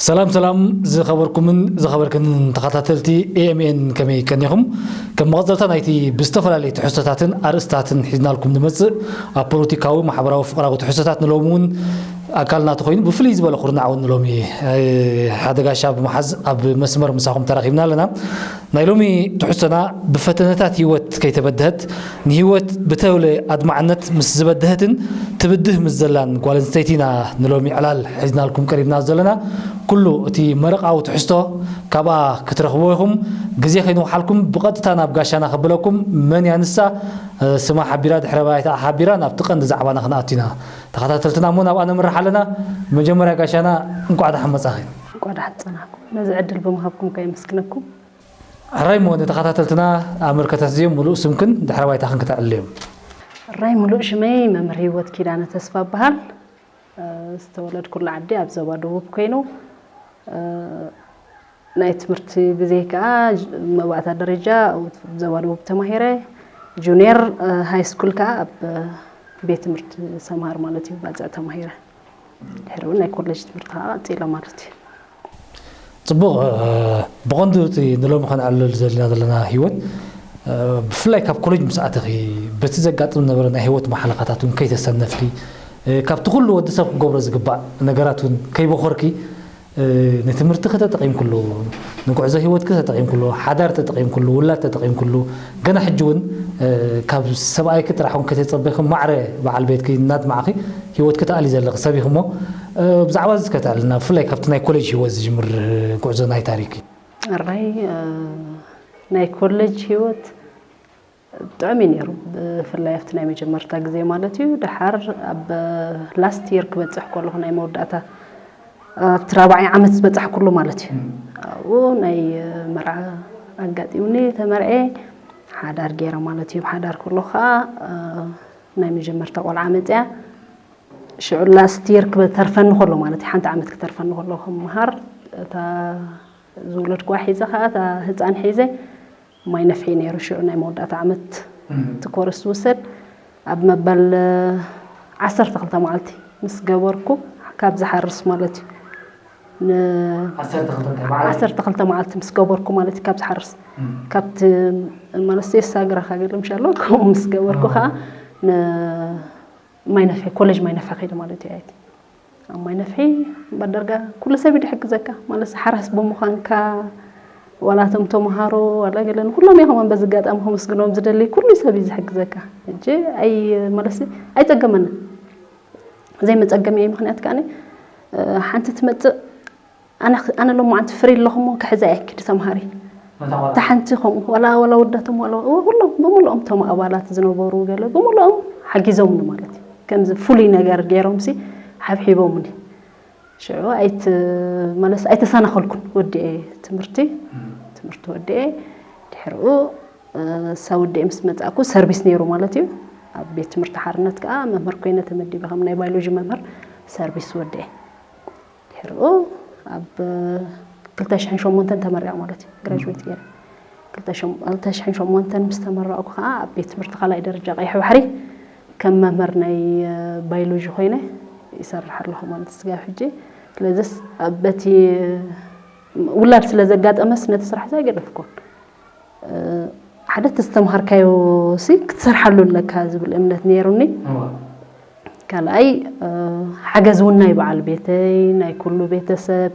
ሰላም ሰላም ዝኸበርኩምን ዝኸበርክንን ተኸታተልቲ ኤ ኤም ኤን፣ ከመይ ቀኒኹም? ከም መቐጸልታ ናይቲ ብዝተፈላለዩ ትሕዝቶታትን ኣርእስታትን ሒዝናልኩም ንመጽእ፣ ኣብ ፖለቲካዊ፣ ማሕበራዊ፣ ፍቕራዊ ትሕዝቶታት ንሎሚ እውን ኣካልና ተኾይኑ፣ ብፍልይ ዝበለ ኩርናዕ እውን ንሎሚ፣ እ፣ ሓደ ጋሻ ብምሓዝ ኣብ መስመር ምሳኹም ተራኺብና ኣለና። ናይ ሎሚ ትሕዝቶና ብፈተነታት ህይወት ከይተበድሀት፣ ንህይወት ብተውለ ኣድማዕነት ምስ ዝበድሀትን ትብድህ ምስ ዘላን ጓል ኣንስተይቲ ኢና ንሎሚ ዕላል ሒዝናልኩም ቀሪብና ዘለና። ኩሉ እቲ መረቓዊ ትሕዝቶ ካብኣ ክትረኽብዎ ኢኹም። ግዜ ከይንውሓልኩም ብቐጥታ ናብ ጋሻና ከብለኩም። መን እያ ንሳ? ስማ ሓቢራ፣ ድሕረ ባይታ ሓቢራ ናብቲ ቀንዲ ዛዕባና ክንኣቱ ኢና። ተኸታተልትና እሞ ናብኣ ነምርሕ ኣለና። መጀመርያ ጋሻና እንቋዕ ደሓን መጻኺ። እንቋዕ ደሓን ጸናሕኩም። ነዚ ዕድል ብምሃብኩም ከየመስግነኩም። ሕራይ እሞ ንተኸታተልትና ኣመልከታት እዚኦም ምሉእ ስምክን ድሕረ ባይታኽን ክተዕልዮም። ሕራይ፣ ምሉእ ሽመይ መምህር ህይወት ኪዳነ ተስፋ እበሃል። እ፣ ዝተወለድኩሉ ዓዲ ኣብ ዞባ ደቡብ ኮይኑ፣ እ፣ ናይ ትምህርቲ ግዜ ከኣ ጅ-፣ መባእታ ደረጃ ኣብ ዞባ ደቡብ ተማሂረ፣ ጁኒየር፣ እ፣ ሃይ ስኩል ከኣ ኣብ፣ እ፣ ቤት ትምህርቲ ሰምሃር ማለት እዩ፣ ባጽዕ ተማሂረ። ድሕሪ እውን ናይ ኮሌጅ ትምህርቲ ከኣ ቀጺለ ማለት እዩ። ጽቡቕ፣ እ፣ ብቐንዱ እቲ ንሎሚ ከነዕልል ዘለና ዘለና ህይወት፣ እ፣ ብፍላይ ካብ ኮሌጅ ምስ ኣተኺ፣ በቲ ዘጋጥም ነበረ ናይ ህይወት መሓለኻታት እውን ከይተሰነፍኪ፣ እ፣ ካብቲ ኩሉ ወዲ ሰብ ክገብሮ ዝግባእ ነገራት እውን ከይበኾርኪ፣ እ፣ ንትምህርትኺ ተጠቒምክሉ፣ ንጉዕዞ ህይወትኪ ተጠቒምክሉ፣ ሓዳር ተጠቒምክሉ፣ ውላድ ተጠቒምክሉ፣ ገና ሕጂ እውን፣ እ፣ ካብ ሰብኣይኪ ጥራሕ እውን ከይተጸበኺ ማዕረ በዓል ቤትኪ እናድማዕኺ ህይወትኪ ተኣልዪ ዘለኺ ሰብ ኢኺ እሞ፣ እ፣ ብዛዕባ እዚ ከተዕልልና፣ ብፍላይ ካብቲ ናይ ኮሌጅ ህይወት ዝጅምር፣ እ፣ ጉዕዞ ናይ ታሪኽኪ። ሕራይ፣ እ፣ ናይ ኮሌጅ ህይወት ጥዑም እዩ ነይሩ፣ ብፍላይ ኣብቲ ናይ መጀመርታ ግዜ ማለት እዩ። ደሓር ኣብ ላስት የር ክበጽሕ ከለኹ፣ ናይ መወዳእታ ኣብቲ ራብዓይ ዓመት ዝበጻሕኩሉ ማለት እዩ። እም። ኣብኡ ናይ መርዓ ኣጋጢሙኒ፣ ተመርዔ፣ ሓዳር ገይረ ማለት እዩ። ብሓዳር ከለኹ ከኣ፣ እ፣ ናይ መጀመርታ ቆልዓ መጽያ። ሽዑ ላስት የር ክተርፈኒ ከሎ ማለት እዩ፣ ሓንቲ ዓመት ክተርፈኒ ከሎ ክመሃር፣ እታ ዝወለድክዋ ሒዘ ከኣ፣ እታ ህጻን ሒዘ፣ ማይ ነፍሒ ነይሩ። ሽዑ ናይ መወዳእታ ዓመት እም። እቲ ኮርስ ዝውሰድ ኣብ መበል ዓሰርተ ክልተ መዓልቲ ምስ ገበርኩ፣ ካብ ዝሓርስ ማለት እዩ። ን-፣ ዓሰርተ ክልተ መዓልቲ? ዓሰርተ ክልተ መዓልቲ ምስ ገበርኩ ማለት እዩ፣ ካብ ዝሓርስ። እም። ካብቲ ማለት የሳግረኻ ገለ ምሻሎ፣ ከምኡ ምስ ገበርኩ እም። ከኣ ን-፣ ማይ ነፍሒ፣ ኮሌጅ ማይ ነፍሒ ከይደ ማለት እዩ ኣየት። ኣብ ማይ ነፍሒ እምበር ዳርጋ ኩሉ ሰብ እዩ ዝሕግዘካ። ማለት ሓራስ ብምዃንካ፣ ዋላ እቶም ተምሃሮ፣ ዋላ ገለ ንኩሎም እዮም። ከማን በዚ ኣጋጣሚ ከመስግኖም ዝደሊ፣ ኩሉ ሰብ እዩ ዝሕግዘካ። ሕጂ ኣይ-፣ ማለት ኣይጸገመንን። ዘይመጸገሚ ምኽንያት ከኣ፣ እ፣ ሓንቲ ትመጽእ ኣነ ኽ-፣ ኣነ ሎማዓንቲ ፍሪ ኣለኹ እሞ ክሕዛ እየ ኪዲ ተምሃሪ። ነታ ጓል? እታ ሓንቲ ከምኡ፣ ዋላ፣ ዋላ ወዳቶም፣ ዋላ፣ እ፣ ኩሎም ብምልኦም እቶም ኣባላት ዝነበሩ ገለ ብምልኦም ሓጊዞምኒ ማለት እዩ። ከምዚ ፍሉይ ነገር ገይሮምሲ ሓብሒቦምኒ። ሽዑ ኣይት-፣ ማለት ኣይተሰናኸልኩን፣ ወዲኤ ትምህርቲ፣ እም። ትምህርቲ ወዲኤ። ድሕሪኡ፣ እ፣ ሳብ ወዲኤ ምስ መጻእኩ ሰርቪስ ነይሩ ማለት እዩ። ኣብ ቤት ትምህርቲ ሓርነት ከኣ መምህር ኮይነ ተመዲበ፣ ከም ናይ ባዮሎጂ መምህር ሰርቪስ ወዲኤ። ድሕሪኡ ኣብ ክልተ ሽሕን ሸሞንተን ተመሪቐ ማለት እዩ፣ ግራጁዌት ገይረ። ክልተ ሽሕን ሸሞንተን ምስ ተመረቕኩ ከኣ ኣብ ቤት ትምህርቲ ካልኣይ ደረጃ ቀይሕ ባሕሪ ከም መምህር ናይ ባዮሎጂ ኮይነ ይሰርሕ ኣለኹ ማለት እዩ፣ ስጋብ ሕጂ። ስለዚስ ኣብ በቲ ውላድ ስለ ዘጋጠመስ ነቲ ስራሕ እዚ ኣይገደፍኩን። እ፣ ሓደ እቲ ዝተምሃርካዮ ሲ ክትሰርሓሉ ኣለካ ዝብል እምነት ነይሩኒ። እዋ። ካልኣይ፣ እ፣ ሓገዝ እውን ናይ በዓል ቤተይ፣ ናይ ኩሉ ቤተሰብ፣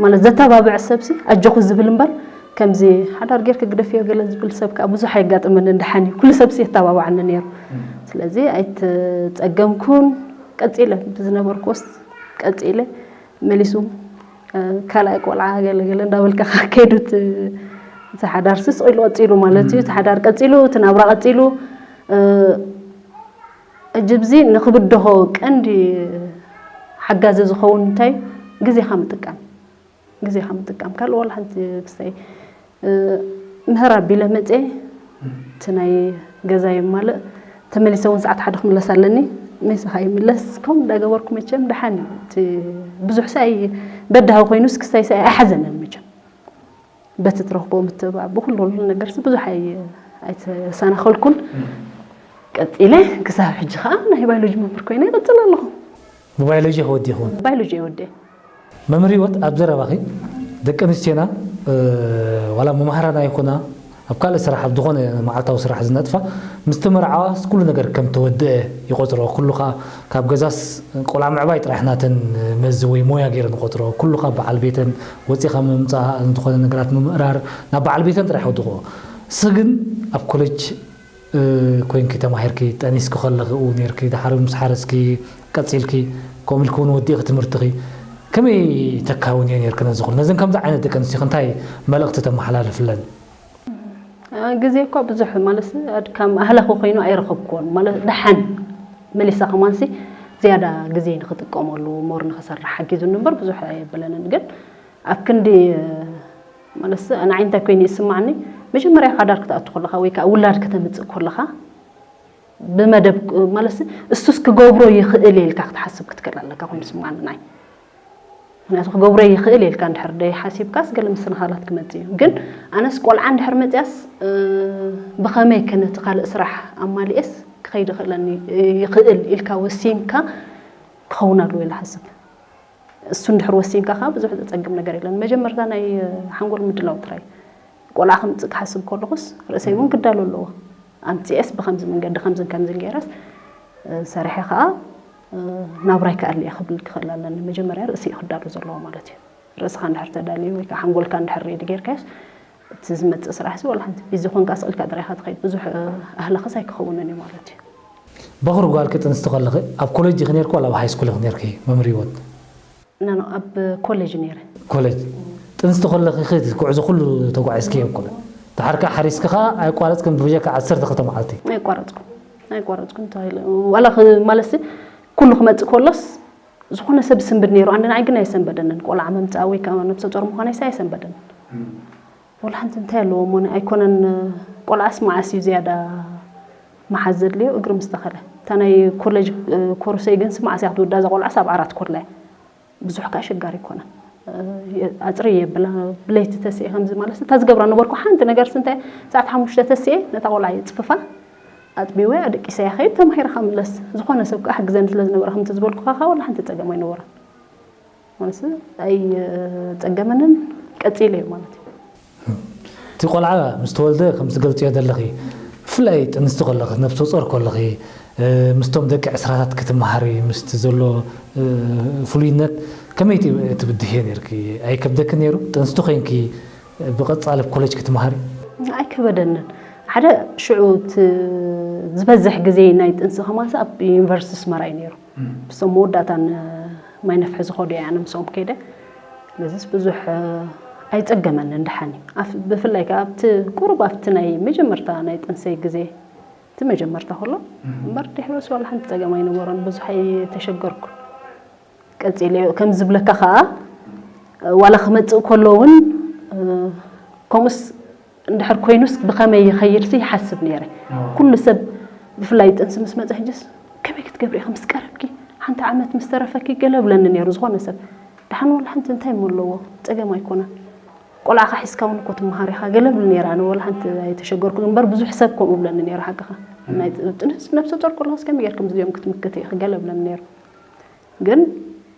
ማለት ዘተባብዕ ሰብ ሲ ኣጆኹ ዝብል እምበር፣ ከምዚ ሓዳር ጌርኪ ግደፍዮ ገለ ዝብል ሰብ ከኣ ብዙሕ ኣየጋጥመንን፣ ደሓን እዩ። ኩሉ ሰብ ሲ የተባብዓኒ ነይሩ። እም። ስለዚ ኣይተጸገምኩን፣ ቀጺለ ብዝነበርኩዎስ ቀጺለ፣ መሊሱ፣ እ፣ ካልኣይ ቆልዓ ገለ ገለ እንዳበልካ ከይዱ እቲ፣ እቲ ሓዳር ሲ ስቕ ኢሉ ቀጺሉ ማለት እዩ። እቲ ሓዳር ቀጺሉ፣ እቲ ናብራ ቀጺሉ፣ እ፣ ሕጂ ብዚ ንኽብድሆ ቀንዲ ሓጋዚ ዝኸውን እንታይ እዩ? ግዜኻ ምጥቃም። ግዜኻ ምጥቃም። ካልእ ዋላ ሓንቲ ክስታይ፣ እ፣ ምህር ኣቢለ መጽየ፣ እቲ ናይ ገዛ የማልእ፣ ተመሊሰ እውን ሰዓት ሓደ ክምለስ ኣለኒ። ሜሳኻ ይምለስ። ከምኡ እንዳገበርኩ መቸም ደሓን እዩ። እቲ ብዙሕ ሳይ በዳሂ ኮይኑስ ክስታይ ሳይ ኣይሓዘንን መቸም። በቲ ትረኽቦ ምትብባዕ፣ ብኩሉ ኩሉ ነገርሲ ብዙሕ ኣይ-፣ ኣይተሰናኸልኩን። እም። ቀጺለ ክሳብ ሕጂ ኸኣ ናይ ባዮሎጂ መምህር ኮይነ ይቕጽል ኣለኹ። ብባዮሎጂ ከወዲኹን? ባዮሎጂ እየ ወዲኤ። መምህር ህይወት፣ ኣብ ዘረባኺ፣ ደቂ ኣንስትዮና፣ እ፣ ዋላ መማህራና ይኹና፣ ኣብ ካልእ ስራሕ፣ ኣብ ዝኾነ መዓልታዊ ስራሕ ዝነጥፋ፣ ምስ ተመርዓዋስ ኩሉ ነገር ከም ተወድአ ይቆጽሮ። ኩሉ ኸኣ ካብ ገዛስ ቆልዓ ምዕባይ ጥራሕ ናተን መዚ ወይ ሞያ ገይረን ይቆጽሮ። ኩሉ ኸኣ በዓል ቤተን ወጺኻ ምምጻእ፣ ዝኾነ ነገራት ምምእራር ናብ በዓል ቤተን ጥራሕ ይውድቕኦ። ንስኺ ግን ኣብ ኮሌጅ እ፣ ኮይንኪ ተማሂርኪ፣ ጠኒስኪ ከለኺ፣ ኡ፣ ነይርኪ፣ ድሓር ምስ ሓረስኪ ቀጺልኪ፣ ከምኡ ኢልኪ እውን ወዲእኪ ትምህርትኺ፣ ከመይ ተካውንዮ ነይርኪ ነዚ ኩሉ? ነዘን ከምዚ ዓይነት ደቂ ኣንስትዮኺ እንታይ መልእኽቲ ተመሓላልፍለን? እ፣ ግዜ እኳ ብዙሕ ማለት ኣድካም ኣህላኺ ኮይኑ ኣይረኸብኩዎን። ማለት ደሓን መሊሳ ከማንሲ ዝያዳ ግዜ ንኽጥቀመሉ፣ ሞር ንኽሰርሕ ሓጊዙኒ እምበር ብዙሕ ኣየበለንን። ግን ኣብ ክንዲ፣ እ፣ ማለትስ ንዓይ እንታይ ኮይኑ ይስማዓኒ፣ መጀመርያ ሓዳር ክትኣቱ ከለኻ ወይ ከኣ ውላድ ከተምጽእ ከለኻ ብመደብ፣ ማለትስ እሱስ ክገብሮ ይኽእል እየ ኢልካ ክትሓስብ ክትክእል ኣለካ ኮይኑ ይስማዓኒ ንዓይ። ምኽንያቱ ክገብሮ ይኽእል እየ ኢልካ እንድሕር ደይ ሓሲብካስ ገለ ምስንኻላት ክመጽእ እዩ። ግን ኣነስ ቆልዓ እንድሕር መጽያስ፣ እ፣ ብኸመይ ከ ነቲ ካልእ ስራሕ ኣማሊኤስ ክኸይድ ይኽእለኒ፣ ይኽእል ኢልካ ወሲንካ ክኸውን ኣለዎ ኢለ ሓስብ። እሱ እንድሕር ወሲንካ ከኣ ብዙሕ ዘጸግም ነገር የለን። መጀመርታ ናይ ሓንጎል ምድላው ጥራይ። ቆልዓ ከምጽእ ክሓስብ ከለኹስ ርእሰይ እውን ክዳሎ ኣለዎ። ኣምጺኤስ ብኸምዚ መንገዲ ከምዝን ከምዝን ገይረስ፣ እ፣ ሰሪሐ ከኣ፣ እ፣ ናብራይ ክኣሊ እየ ክብል ክኽእል ኣለኒ። መጀመርያ ርእሲ እዩ ክዳሎ ዘለዎ ማለት እዩ። ርእስኻ እንድሕር ተዳልዩ ወይ ከኣ ሓንጎልካ እንድሕር ሬዲ ጌርካዮስ፣ እቲ ዝመጽእ ስራሕሲ ዋላ ሓንቲ ቢዚ ኮንካ ስቕ ኢልካ ጥራይ ኢኻ ትኸይድ። ብዙሕ፣ እ፣ ኣህላኽስ ኣይክኸውንን እዩ ማለት እዩ። በኹሪ ጓል ክጥንስቲ ከለኺ ኣብ ኮሌጅ ኢኺ ኔርኪ ዋላ ኣብ ሃይ ስኩል ኢኺ ኔርኪ መምህር ህይወት? ኖ፣ ኖ፣ ኣብ ኮሌጅ ነይረ። ኮሌጅ ጥንስቲ ከለኺ ኸ እቲ ጉዕዞ ኩሉ ተጓዒዝኪ ኣብ ኮሌጅ? ድሓር ከኣ ሓሪስኪ ከኣ ኣየቋረጽክን ብጀካ ዓሰርተ ክልተ መዓልቲ? ኣይቋረጽኩን። ኣይቋረጽኩን ተባሂለ። ዋላ ኽ-፣ ማለትሲ ኩሉ ክመጽእ ከሎስ ዝኾነ ሰብ ዝስንብድ ነይሩ። ኣንድ ንዓይ ግን ኣይሰንበደንን። ቆልዓ ምምጻእ ወይ ከኣ ነብሰ ጾር ምዃነይሲ ኣይሰንበደንን። ወላ ሓንቲ እንታይ ኣለዎ እሞ ኣይኮነን። ቆልዓስ መዓስ እዩ ዝያዳ መሓዝ ዘድልዮ? እግሪ ምስ ተኸለ። እታ ናይ ኮሌጅ፣ እ፣ ኮርሰይ ግንሲ መዓስ እያ ክትውዳእ? እዛ ቆልዓስ ኣብ ዓራት ኮላ እያ። ብዙሕ ከኣ ኣሸጋሪ ኣይኮነን። እ፣ ኣጽሪ የብላ፣ ብለይቲ ተስኤ ከምዚ ማለት እታ ዝገብራ ነበርኩ ሓንቲ ነገርሲ እንታይ፣ ሰዓት ሓሙሽተ ተስኤ ነታ ቆልዓ የጽፍፋ፣ ኣጥቢወያ፣ ኣደቂሰያ፣ ከይድ ተማሂርካ ምለስ። ዝኾነ ሰብ ከኣ ሕግዘኒ ስለ ዝነበረ ከምቲ ዝበልኩኻ ከኣ ወላ ሓንቲ ጸገም ኣይነበሮን። ማለት ኣይጸገመንን፣ ቀጺለ እዩ ማለት እዩ። እቲ ቆልዓ ምስ ተወልደ ከም ትገልጽዮ ዘለኺ፣ ብፍላይ ጥንስቲ ከለኺ፣ ነብሰ ጾር ከለኺ፣ እ፣ ምስቶም ደቂ ዕስራታት ክትመሃሪ ምስቲ ዘሎ፣ እ፣ ፍሉይነት ከመይ ት-፣ ትብድህዮ ነይርኪ? ኣይከብደኪ ነይሩ? ጥንስቲ ኮይንኪ ብቐጻሊ ኣብ ኮሌጅ ክትመሃሪ? ኣይከበደንን። ሓደ ሽዑ እቲ ዝበዝሕ ግዜ ናይ ጥንሲ ከማንስ ኣብ ዩኒቨርሲቲ ኣስመራ እዩ ነይሩ። እም። ብሶም መወዳእታን ማይ ነፍሒ ዝኸዱ እየ ኣነ ምስኦም ከይደ። ነዚስ ብዙሕ፣ እ፣ ኣይጸገመንን፣ ደሓን እዩ። ኣፍ-፣ ብፍላይ ከኣ ኣብቲ ቁሩብ ኣብቲ ናይ መጀመርታ ናይ ጥንሰይ ግዜ፣ እቲ መጀመርታ ከሎ፣ እም። እምበር ድሕሪኡስ ዋላ ሓንቲ ጸገም ኣይነበሮን፣ ብዙሕ ኣይተሸገርኩን። ቀጺለ ከም ዝብለካ ከኣ፣ ዋላ ክመጽእ ከሎ እውን፣ እ፣ ከምኡስ እንድሕር ኮይኑስ ብኸመይ ይኸይድሲ ይሓስብ ነይረ። ኣዎ። ኩሉ ሰብ ብፍላይ ጥንሲ ምስ መጸ ሕጅስ ከመይ ክትገብሪ ኢኺ ምስ ቀረብኪ፣ ሓንቲ ዓመት ምስ ተረፈኪ ገለ ብለኒ ነይሩ ዝኾነ ሰብ። ደሓን ወላ ሓንቲ እንታይ እሞ ኣለዎ? ጸገም ኣይኮነን። ቆልዓኻ ሒዝካ እውን እኮ ትመሃር ኢኻ ገለ ብል ነይረ። ኣነ ወላ ሓንቲ ኣይተሸገርኩን እምበር ብዙሕ ሰብ ከምኡ ብለኒ ነይሩ ሓቅኻ። እም። ናይ ጥ-፣ ጥንስ ነብሰ ጾር ከለኹስ ከመይ ጌርኪ ምስዚኦም ክትምክቲ ኢኺ ገለ ብለኒ ነይሩ። ግን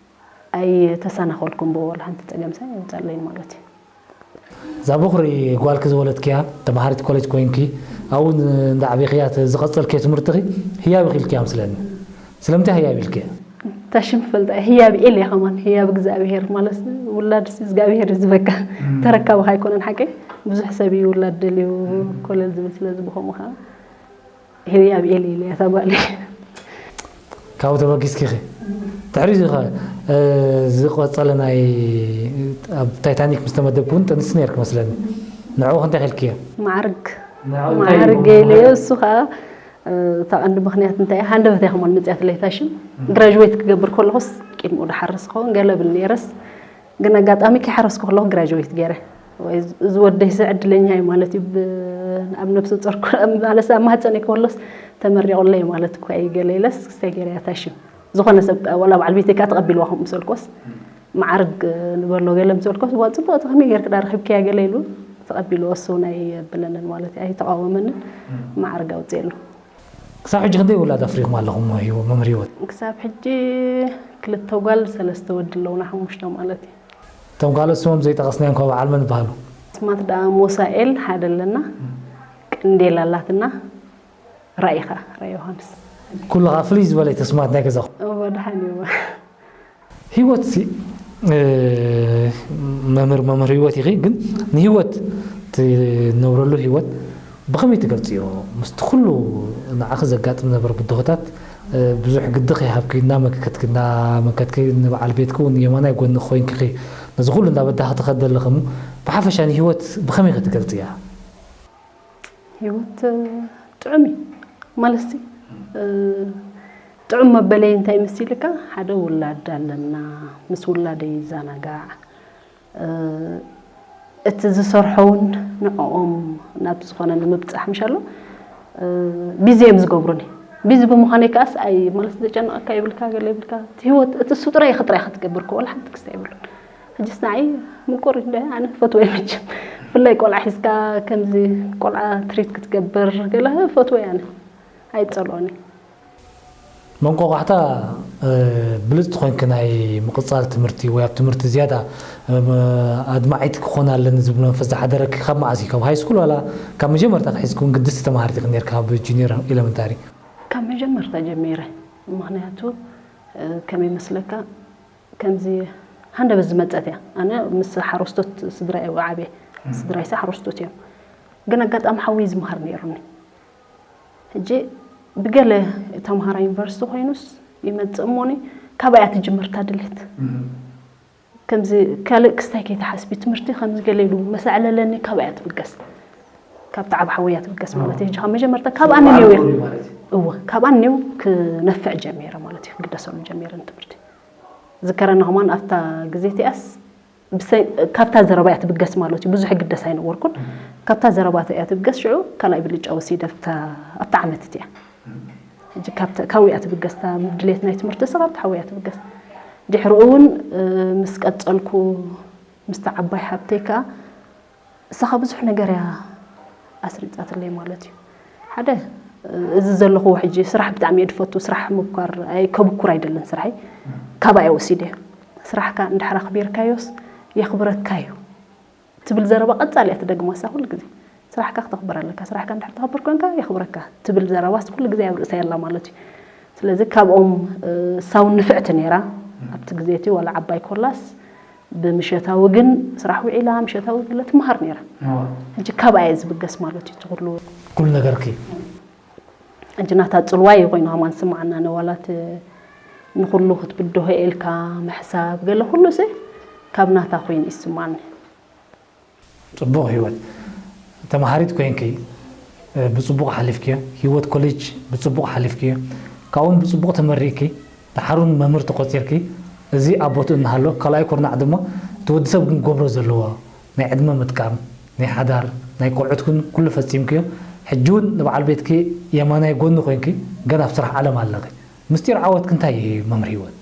ኣይተሰናኸልኩን ብኡ ወላ ሓንቲ ጸገምሲ ኣየምጸለይን ማለት እዩ። እዛ በኹሪ ጓልኪ ዝወለድክያ ተመሃሪት ኮሌጅ ኮይንኪ ኣብኡ እንዳ ዓበኽያ ት-፣ ዝቐጸልክዮ ትምህርትኺ ህያብ ኢኺ ኢልክያ መስለኒ። ስለምንታይ ህያብ ኢልክያ? ታሽም ፈልጣ ህያብ ኢለ ከማን ህያብ እግዚኣብሔር ማለት ውላድሲ እግዚኣብሔር እዩ ዝበካ። እም። ተረካብኻ ኣይኮነን ሓቀይ። ብዙሕ ሰብ እዩ ውላድ ደልዩ እም። ኮለል ዝብል ስለዚ ብኸምኡ ኸዓ ህያብ ኤሊ ኢለ እያ እታ ጓለይ። ካብኡ ተበጊስኪ ኢኺ። ድሕሪ እዚ ኸ፣ እ፣ ዝቐጸለ ናይ ኣብ ታይታኒክ ምስ ተመደብኩ እውን ጥንስቲ ነይርኪ መስለኒ። ንዕኡ ከ እንታይ ኢልክዮ? ማዕርግ። ንዕኡ እንታይ ማዕርግ ኢልኩም? ኢለዮ። እሱ ኸኣ፣ እ፣ እታ ቀንዲ ምኽንያት እንታይ እያ? ሃንደበት እያ ከማን መጽያትለይ እታ ሽም። እም። ግራጅዌት ክገብር ከለኹስ ቅድሚኡ ድሓርስ ክኸውን ገለ ብል ነይረስ። ግን ኣጋጣሚ ከይሓረስኩ ከለኹ ግራጅዌት ገይረ። ወይ እዚ ወደይሲ ዕድለኛ እዩ ማለት እዩ። ብ-፣ ኣብ ነብሰ ጾር ኮ-፣ ማለት ኣብ ማህጸነይ ከሎስ ተመሪቑለይ ማለት እኳ እዩ ገለ ኢለስ ክስታይ ገይረ እያ እታ ሽም። ዝኾነ ሰብ ከኣ፣ ዋላ በዓል ቤተይ ከኣ ተቐቢልዋ ከምኡ ምስ በልኩስ፣ ማዕርግ ንበሎ ገለ ምስ በልኩስ፣ "ዋ፣ ጽቡቕቲ ከመይ ጌርኪ ደኣ ረኺብክያ?" ገለ ኢሉ ተቐቢልዎ፣ እሱ እውን ኣየብለንን ማለት እዩ። ኣይተቓወመንን፣ ማዕርግ ኣውጺኤሉ። ክሳብ ሕጂ ክንደይ ውላድ ኣፍሪኹም ኣለኹም፣ ህይወ-፣ መምህር ህይወት? ክሳብ ሕጂ ክልተ ጓል፣ ሰለስተ ወዲ ኣለዉና፣ ሓሙሽተ ማለት እዩ። እቶም ካልኦት ስሞም ዘይጠቐስናዮም ካብ በዓል መን ይበሃሉ? ኣስማት ደኣ ሞሳኤል ሓደ ኣለና፣ ቀንዴል ኣላትና፣ ራእይ ኸኣ ራእይ ዮሃንስ። ኩሉ ኸኣ ፍልይ ዝበለ ተስማት ናይ ገዛኹም? እወ፣ ደሓን እዩ። ህይወት ሲ፣ እ፣ መምህር፣ መምህር ህይወት ኢኺ፣ ግን ንህይወት ትነብረሉ ህይወት ብኸመይ ትገልጽዮ? ምስቲ ኩሉ ንዓኺ ዘጋጥም ነበር ብድሆታት፣ እ፣ ብዙሕ ግዲ ከይሃብኪ፣ እናመከትኪ፣ እናመከትኪ፣ ንበዓል ቤትኪ እውን የማናይ ጎኒ ኮይንኪ ኢኺ ነዚ ኩሉ እንዳበዳኺ ትኸዲ ኣለኺ እሞ፣ ብሓፈሻ ንህይወት ብኸመይ ኢኺ ትገልጽያ? ህይወት፣ እ፣ ጥዑም እዩ። ማለትሲ፣ እ፣ ጥዑም መበለይ እንታይ መሲልካ? ሓደ ውላድ ኣለና፣ ምስ ውላደይ ይዘናጋዕ። እ፣ እቲ ዝሰርሖ እውን ንዕኦም ናብ ዝኾነ ንምብጻሕ ምሻሎ፣ እ፣ ቢዚ እዮም ዝገብሩኒ። ቢዚ ብምዃነይ ከኣስ ኣይ፣ ማለት ዘጨንቐካ ይብልካ፣ ገለ ይብልካ። እቲ ህይወት፣ እቲ እሱ ጥራይ ኢኺ ጥራይ ኢኻ ትገብር፣ ወላ ሓንቲ ክስታይ የብሉን። ሕጅስ ንዓይ ምቁር እንደ ኣነ ፈትወ መቸም። ብፍላይ ቆልዓ ሒዝካ ከምዚ ቆልዓ ትሪት ክትገብር ገለ ፈትወ ኣነ። ኣይጸልኦን እየ። መንቋቋሕታ፣ እ፣ ብልጽቲ ኮይንኪ ናይ ምቕጻል ትምህርቲ ወይ ኣብ ትምህርቲ ዝያዳ፣ እ፣ ኣድማዒት ክኾን ኣለኒ ዝብል መንፈስ ዝሓደረኪ ካብ መዓዝ እዩ? ካብ ሃይ ስኩል ዋላ ካብ መጀመርታ ክሒዝክውን ግድስቲ ተማሃሪት ኢኺ ነርኪ ካብ ጁኒየር ኤለመንታሪ? ካብ መጀመርታ ጀሚረ። ምኽንያቱ፣ እ፣ ከመይ መስለካ፣ ከምዚ ሃንደበት ዝመጸት እያ። ኣነ ምስ ሓረስቶት ስድራ እየ ዓብየ። እም። ስድራይሲ ሓረስቶት እዮም። ግን ኣጋጣሚ ሓወይ ዝመሃር ነይሩኒ። ሕጂ ብገለ ተምሃራይ ዩኒቨርሲቲ ኮይኑስ ይመጽእ እሞኒ፣ ካባይ እያ ትጅምር እታ ድሌት። እም። ከምዚ ካልእ ክስታይ ከይትሓስቢ፣ ትምህርቲ ከምዚ ገለ ኢሉ መሰዕለለኒ፣ ካባይ እያ ትብገስ። ካብቲ ዓብ ሓወይ እያ ትብገስ ማለት እዩ። ሕጂ ካብ መጀመርታ ካብኣ ንኔው እየ። ማለት እዩ። እወ፣ ካብኣ ንኔው ክነፍዕ ጀሚረ ማለት እዩ፣ ክግደሰሉ ጀሚረ ንትምህርቲ። ዝከረኒ ከማን ኣብታ ግዜ እቲኣስ ብሰ-፣ ካብታ ዘረባ እያ ትብገስ ማለት እዩ። ብዙሕ ይግደስ ኣይነበርኩን። ካብታ ዘረባ እያ ትብገስ። ሽዑ ካልኣይ ብልጫ ወሲደ ኣብታ፣ ኣብታ ዓመት እቲኣ። ሕጂ ካብታ፣ ካብኡ እያ ትብገስ። እታ ድሌት ናይ ትምህርቲ እሳ ካብታ ሓወይ እያ ትብገስ። ድሕሪኡ እውን፣ እ፣ ምስ ቀጸልኩ፣ ምስታ ዓባይ ሓብተይ ከኣ እሳኻ ብዙሕ ነገር እያ ኣስሪጻትለይ ማለት እዩ። ሓደ፣ እዚ ዘለኽዎ ሕጂ ስራሕ ብጣዕሚ እየ ዝፈቱ፣ ስራሕ ምብኳር፣ ኣይ-፣ ከብኩር ኣይደልን ስራሐይ፣ ካባኣ እየ ወሲደ። ስራሕካ እንድሕር ኣኽቢርካዮስ የኽብረካ እዩ ትብል ዘረባ ቀጻሊ እያ ትደግማ እሳ ኩሉ ግዜ። ስራሕካ ክተኽብር ኣለካ፣ ስራሕካ እንድሕር ተኽብር ኮንካ የኽብረካ ትብል ዘረባስ ኩሉ ግዜ ኣብ ርእሰይ ኣላ ማለት እዩ። ስለዚ ካብኦም፣ እ፣ እሳ እውን ንፍዕቲ ነይራ ኣብቲ ግዜ እቲ፣ ዋላ ዓባይ ኮላስ ብምሸታዊ ግን ስራሕ ውዒላ፣ ምሸታዊ ገለ ትመሃር ነይራ። እዋ። ሕጂ ካባኣ እየ ዝብገስ ማለት እዩ እቲ ኩሉ። ኩሉ ነገርኪ? ሕጂ ናታ ጽልዋ እዩ ኮይኑ ከማን ዝስምዓና፣ ንዋላት ንኹሉ ክትብድሆ ኢልካ ምሕሳብ ገለ ኩሉ ሲ ካብ ናታ ኮይኑ እዩ ዝስምዓኒ። ጽቡቕ ህይወት ተማሃሪት ኮይንኪ፣ እ፣ ብጽቡቕ ሓሊፍክዮ። ህይወት ኮሌጅ ብጽቡቕ ሓሊፍክዮ። ካብኡን ብጽቡቕ ተመሪቕኪ፣ ደሓሩን መምህር ተቖጺርኪ። እዚ ኣብ ቦትኡ እናሃሎ፣ ካልኣይ ኩርናዕ ድማ እቲ ወዲ ሰብ ግን ክገብሮ ዘለዎ ናይ ዕድመ ምጥቃም፣ ናይ ሓዳር፣ ናይ ቆልዑት ግን ኩሉ ፈጺምክዮ። ሕጂ እውን ንበዓል ቤትኪ የማናይ ጎኒ ኮይንኪ፣ ገና ኣብ ስራሕ ዓለም ኣለኺ። ምስጢር ዓወትኪ እንታይ እዩ መምህር ህይወት?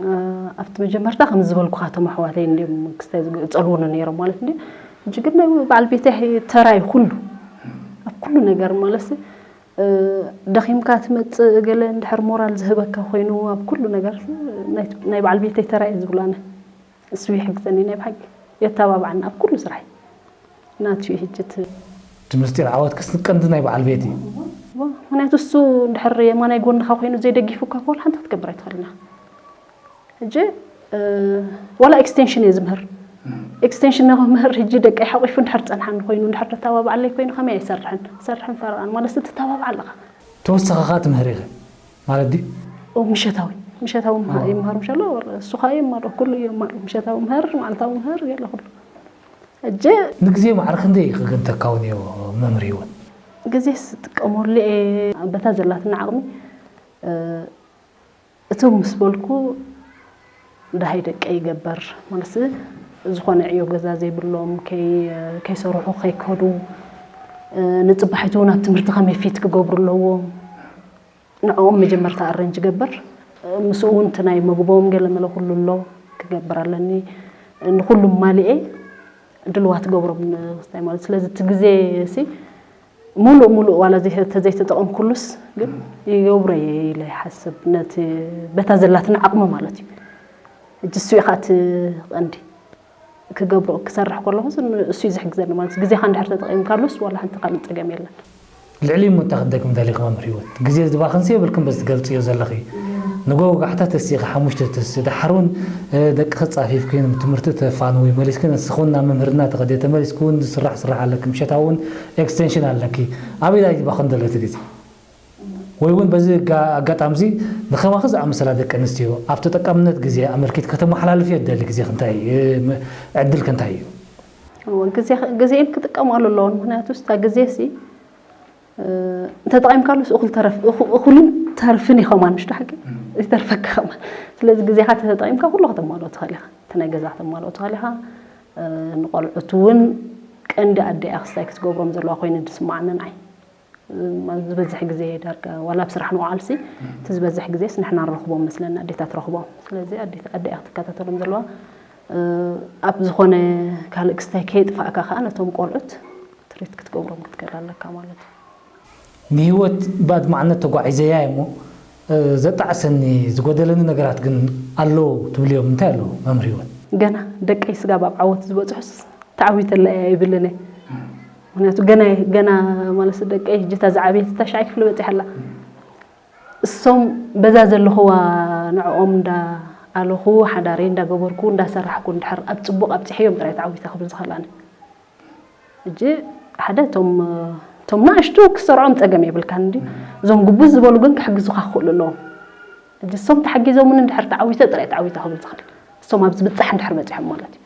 እ፣ ኣብቲ መጀመርታ ከም ዝበልኩኻ፣ እቶም ኣሕዋተይ እንድዮም ክስታይ ዝግ-፣ ዝጸልዉኒ ነይሮም ማለት እንድዩ። ሕጂ ግን ናይ በዓል ቤተይ ተራ እዩ ኩሉ። ኣብ ኩሉ ነገር ማለት፣ እ፣ ደኺምካ ትመጽእ፣ ገለ እንድሕር ሞራል ዝህበካ ኮይኑ፣ ኣብ ኩሉ ነገር ናይ፣ ናይ በዓል ቤተይ ተራ እዩ ዝብሉ ኣነ። እሱ ይሕግዘኒ ናይ ብሓቂ። የተባብዓኒ ኣብ ኩሉ ስራሐይ። ናቱ እዩ ሕጂ እቲ እቲ ምስጢር ዓወትክስ ቀንዲ ናይ በዓል ቤት እዩ። እዋ፣ ምኽንያቱ እሱ እንድሕር የማናይ ጎንኻ ኮይኑ ዘይደጊፉካ እኮ ሓንቲ ክትገብር ኣይትኽእልን ኢኻ። ሕጂ፣ እ፣ ዋላ ኤክስቴንሽን እየ ዝምህር። እም። ኤክስቴንሽን ንኽምህር ሕጂ ደቀይ ሓቂፉ እንድሕር ጸንሓኒ ኮይኑ፣ እንድሕር ተተባብዓለይ ኮይኑ፣ ከመይ ኣይሰርሕን? ሰርሕን ፈረቓን ማለት ትተባብዓ ኣለኻ። ተወሳኺ ኸኣ ትምህር ኢኺ ማለት ድዩ? ኦ፣ ምሸታዊ፣ ምሸታዊ ምሃ-፣ ኦ። ይምሃር ምሸሎ፣ እሱ ኸኣ ይማሮ፣ ኩሉ ይማሮ። ምሸታዊ ምህር፣ መዓልታዊ ምህር፣ ገለ ኩሉ። ሕጂ ንግዜ ማዕረ ክንደይ ክግንተካውን እዮ መምህር ህይወት? ግዜ ዝጥቀመሉ እየ፣ በታ ዘላትና ዓቕሚ፣ እ፣ እቶም ምስ በልኩ ደሃይ ደቀይ ይገበር፣ ማለት ዝኾነ ዕዮ ገዛ ዘይብሎም፣ ከይ-፣ ከይሰርሑ ከይከዱ፣ እ፣ ንጽባሒቱ እውን ኣብ ትምህርቲ ከመይ ፊት ክገብሩ ኣለዎም፣ ንዕኦም መጀመርታ ኣረንጅ ይገብር። ምስኡ እውን እቲ ናይ መግቦም ገለ መለ ኩሉ ኣሎ፣ ክገብር ኣለኒ። ንኹሉ ማሊኤ ድልዋት ገብሮም ንክስታይ ማለት። ስለዚ እቲ ግዜ ሲ ሙሉእ ሙሉእ ዋላ ዘይተ-፣ ተዘይተጠቐምኩሉስ ግን ይገብሮ እየ ኢለ ይሓስብ። ነቲ በታ ዘላትና ዓቕሚ ማለት እዩ። ሕጂ እሱ እዩ ኸኣ እቲ ቀንዲ። ክገብሮ ክሰርሕ ከለኹ እሱ እዩ ዝሕግዘኒ ማለት እዩ። ግዜኻ እንድሕር ተጠቒምካሉስ ዋላ ሓንቲ ካልእ ጸገም የለን። ልዕሊ እሞ እንታይ ክትደግም ደሊኺ መምህር ህይወት? ግዜ ዝባኽንሲ የብልክን በዚ ትገልጽዮ ዘለኺ። ንጎ ወጋሕታ ተሲኺ ሓሙሽተ ተሲ፣ ደሓር እውን፣ እ፣ ደቅኺ ጻፊፍኪ ትምህርቲ ተፋንዊ መሊስኪ ንስኺ እውን ናብ መምህርና ተኸዲ ተመሊስኪ እውን ዝስራሕ ስራሕ ኣለኪ። ምሸታ እውን ኤክስቴንሽን ኣለኪ። ኣበይ ዳይ ይባኽን ዘሎ እቲ ግዜ? ወይ እውን በዚ ኣጋ-፣ ኣጋጣሚ እዚ ንኸማኺ ዝኣመሰላ ደቂ ኣንስትዮ ኣብ ተጠቃምነት ግዜ ኣመልኪት ከተመሓላልፍዮ ትደሊ ግዜኺ እንታይ እዩ? እ፣ ም-፣ ዕድልኪ እንታይ እዩ? እወ፣ ግዜ፣ ግዜኤን ክጥቀማሉ ኣለዎን። ምኽንያቱ እታ ግዜ ሲ፣ እ፣ እንተጠቒምካሉስ እኹል ተረፍ-፣ እኹ-፣ እኹልን ተርፍን እዩ ከማን፣ ምሽ ዶ ሓቂ? እም። ይተርፈካ ከማን። ስለዚ ግዜኻ ተተጠቒምካ ኩሉ ከተማልኦ ትኽእል ኢኻ። እቲ ናይ ገዛ ከተማልኦ ትኽእል ኢኻ። እ፣ ንቆልዑት እውን ቀንዲ ኣደ እያ ክስታይ ክትገብሮም ዘለዋ ኮይኑ ዝስማዓኒ ንዓይ። እ፣ ዝበዝሕ ግዜ ዳርጋ ዋላ ኣብ ስራሕ ንውዓልሲ፣ እም። እቲ ዝበዝሕ ግዜስ ንሕና ንረኽቦም መስለኒ፣ ኣዴታት ረኽቦም። ስለዚ ኣዴት-፣ ኣደ እያ ክትከታተሎም ዘለዋ። እ፣ ኣብ ዝኾነ ካልእ ክስታይ ከየጥፋእካ ከኣ ነቶም ቆልዑት ትሪት ክትገብሮም ክትክእል ኣለካ ማለት እዩ። ንህይወት ብኣድማዕነት ተጓዒዘያ እሞ፣ እ፣ ዘጣዕሰኒ ዝጎደለኒ ነገራት ግን ኣለዉ ትብልዮም እንታይ ኣለዉ መምህር ህይወት? ገና ደቀይ ስጋብ ኣብ ዓወት ዝበጽሑስ ተዓዊተላ እያ ይብልን እየ። ምኽንያቱ ገና፣ ገና ማለት ደቀይ ሕጂ እታ ዝዓበየት እታ ሻዕይ ክፍሊ በጺሓ ኣላ። እሶም በዛ ዘለኽዋ ንዕኦም እንዳ ኣለኹ፣ ሓዳረይ እንዳገበርኩ፣ እንዳሰራሕኩ እንድሕር ኣብ ጽቡቕ ኣብጺሐዮም ጥራይ ተዓዊተ ክብል ዝኽእል ኣነ። ሕጂ ሓደ እቶም፣ እቶም ንኣሽቱ ክሰርዖም ጸገም የብልካን እንዲ፣ እዞም ግቡዝ ዝበሉ ግን ክሕግዙኻ ክኽእሉ ኣለዎም። ሕጂ እሶም ተሓጊዞምን እንድሕር ተዓዊተ ጥራይ ተዓዊተ ክብል ዝኽእል። እሶም ኣብ ዝብጻሕ እንድሕር በጺሖም ማለት እዩ።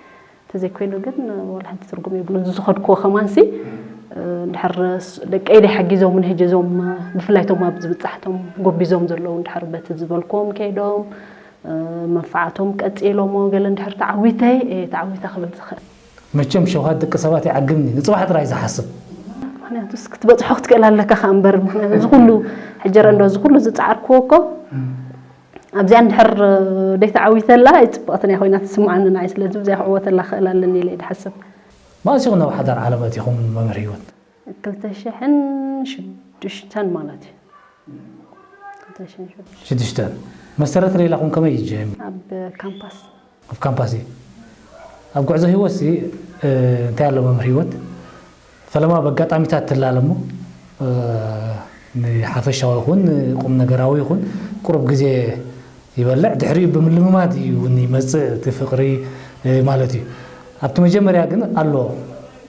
እንተዘይኮይኑ ግን ዋላ ሓንቲ ትርጉም የብሉን። እዚ ዝኸድክዎ ከማንሲ፣ እ፣ እንድሕር ስ-፣ ደቀይ ደይ ሓጊዞምን ሕጂ እዞም፣ ብፍላይ እቶም ኣብ ዝብጻሕ እቶም ጎቢዞም ዘለዉ እንድሕር በቲ ዝበልክዎም ከይዶም፣ እ፣ መንፈዓቶም ቀጺሎሞ ገለ እንድሕር ተዓዊተ፣ እየ ተዓዊተ ክብል ዝኽእል። መቸም ሸውሃት ደቂ ሰባት ይዓግብኒ፣ ንጽባሕ ጥራይ ዝሓስብ። ምኽንያቱስ ክትበጽሖ ክትክእል ኣለካ ከኣ እምበር፣ ምኽንያቱ እዚ ኩሉ ሕጂ ርአ እንዶ እዚ ኩሉ ዝጸዓርክዎ እኮ እም። ኣብዚኣ እንድሕር ደይተዓዊተላ ኣይጽብቕትን እያ ኮይና ትስምዓኒ ንዓይ። ስለዚ ብዚኣ ክዕወተላ ክእል ኣለኒ ኢለ እየ ዝሓስብ። መኣስ ኢኹም ናብ ሓዳር ዓለም ኣቲኹም መምህር ህይወት? ክልተ ሽሕን ሽዱሽተን ማለት እዩ። ክልተ ሽሕን ሽዱሽተን። ሽዱሽተ። መሰረት ሌላኹም ከመይ እዩ ጀሚሩ? ኣብ ካምፓስ። ኣብ ካምፓስ እዩ። ኣብ ጉዕዞ ህይወት ሲ፣ እ፣ እንታይ ኣሎ መምህር ህይወት? ፈለማ በጋጣሚታት ትላለ እሞ፣ እ፣ ንሓፈሻዊ ይኹን ንቁም ነገራዊ ይኹን ቁሩብ ግዜ ይበልዕ፣ ድሕሪኡ ብምልምማድ እዩ እውን ይመጽእ እቲ ፍቕሪ፣ እ፣ ማለት እዩ። ኣብቲ መጀመርያ ግን ኣሎ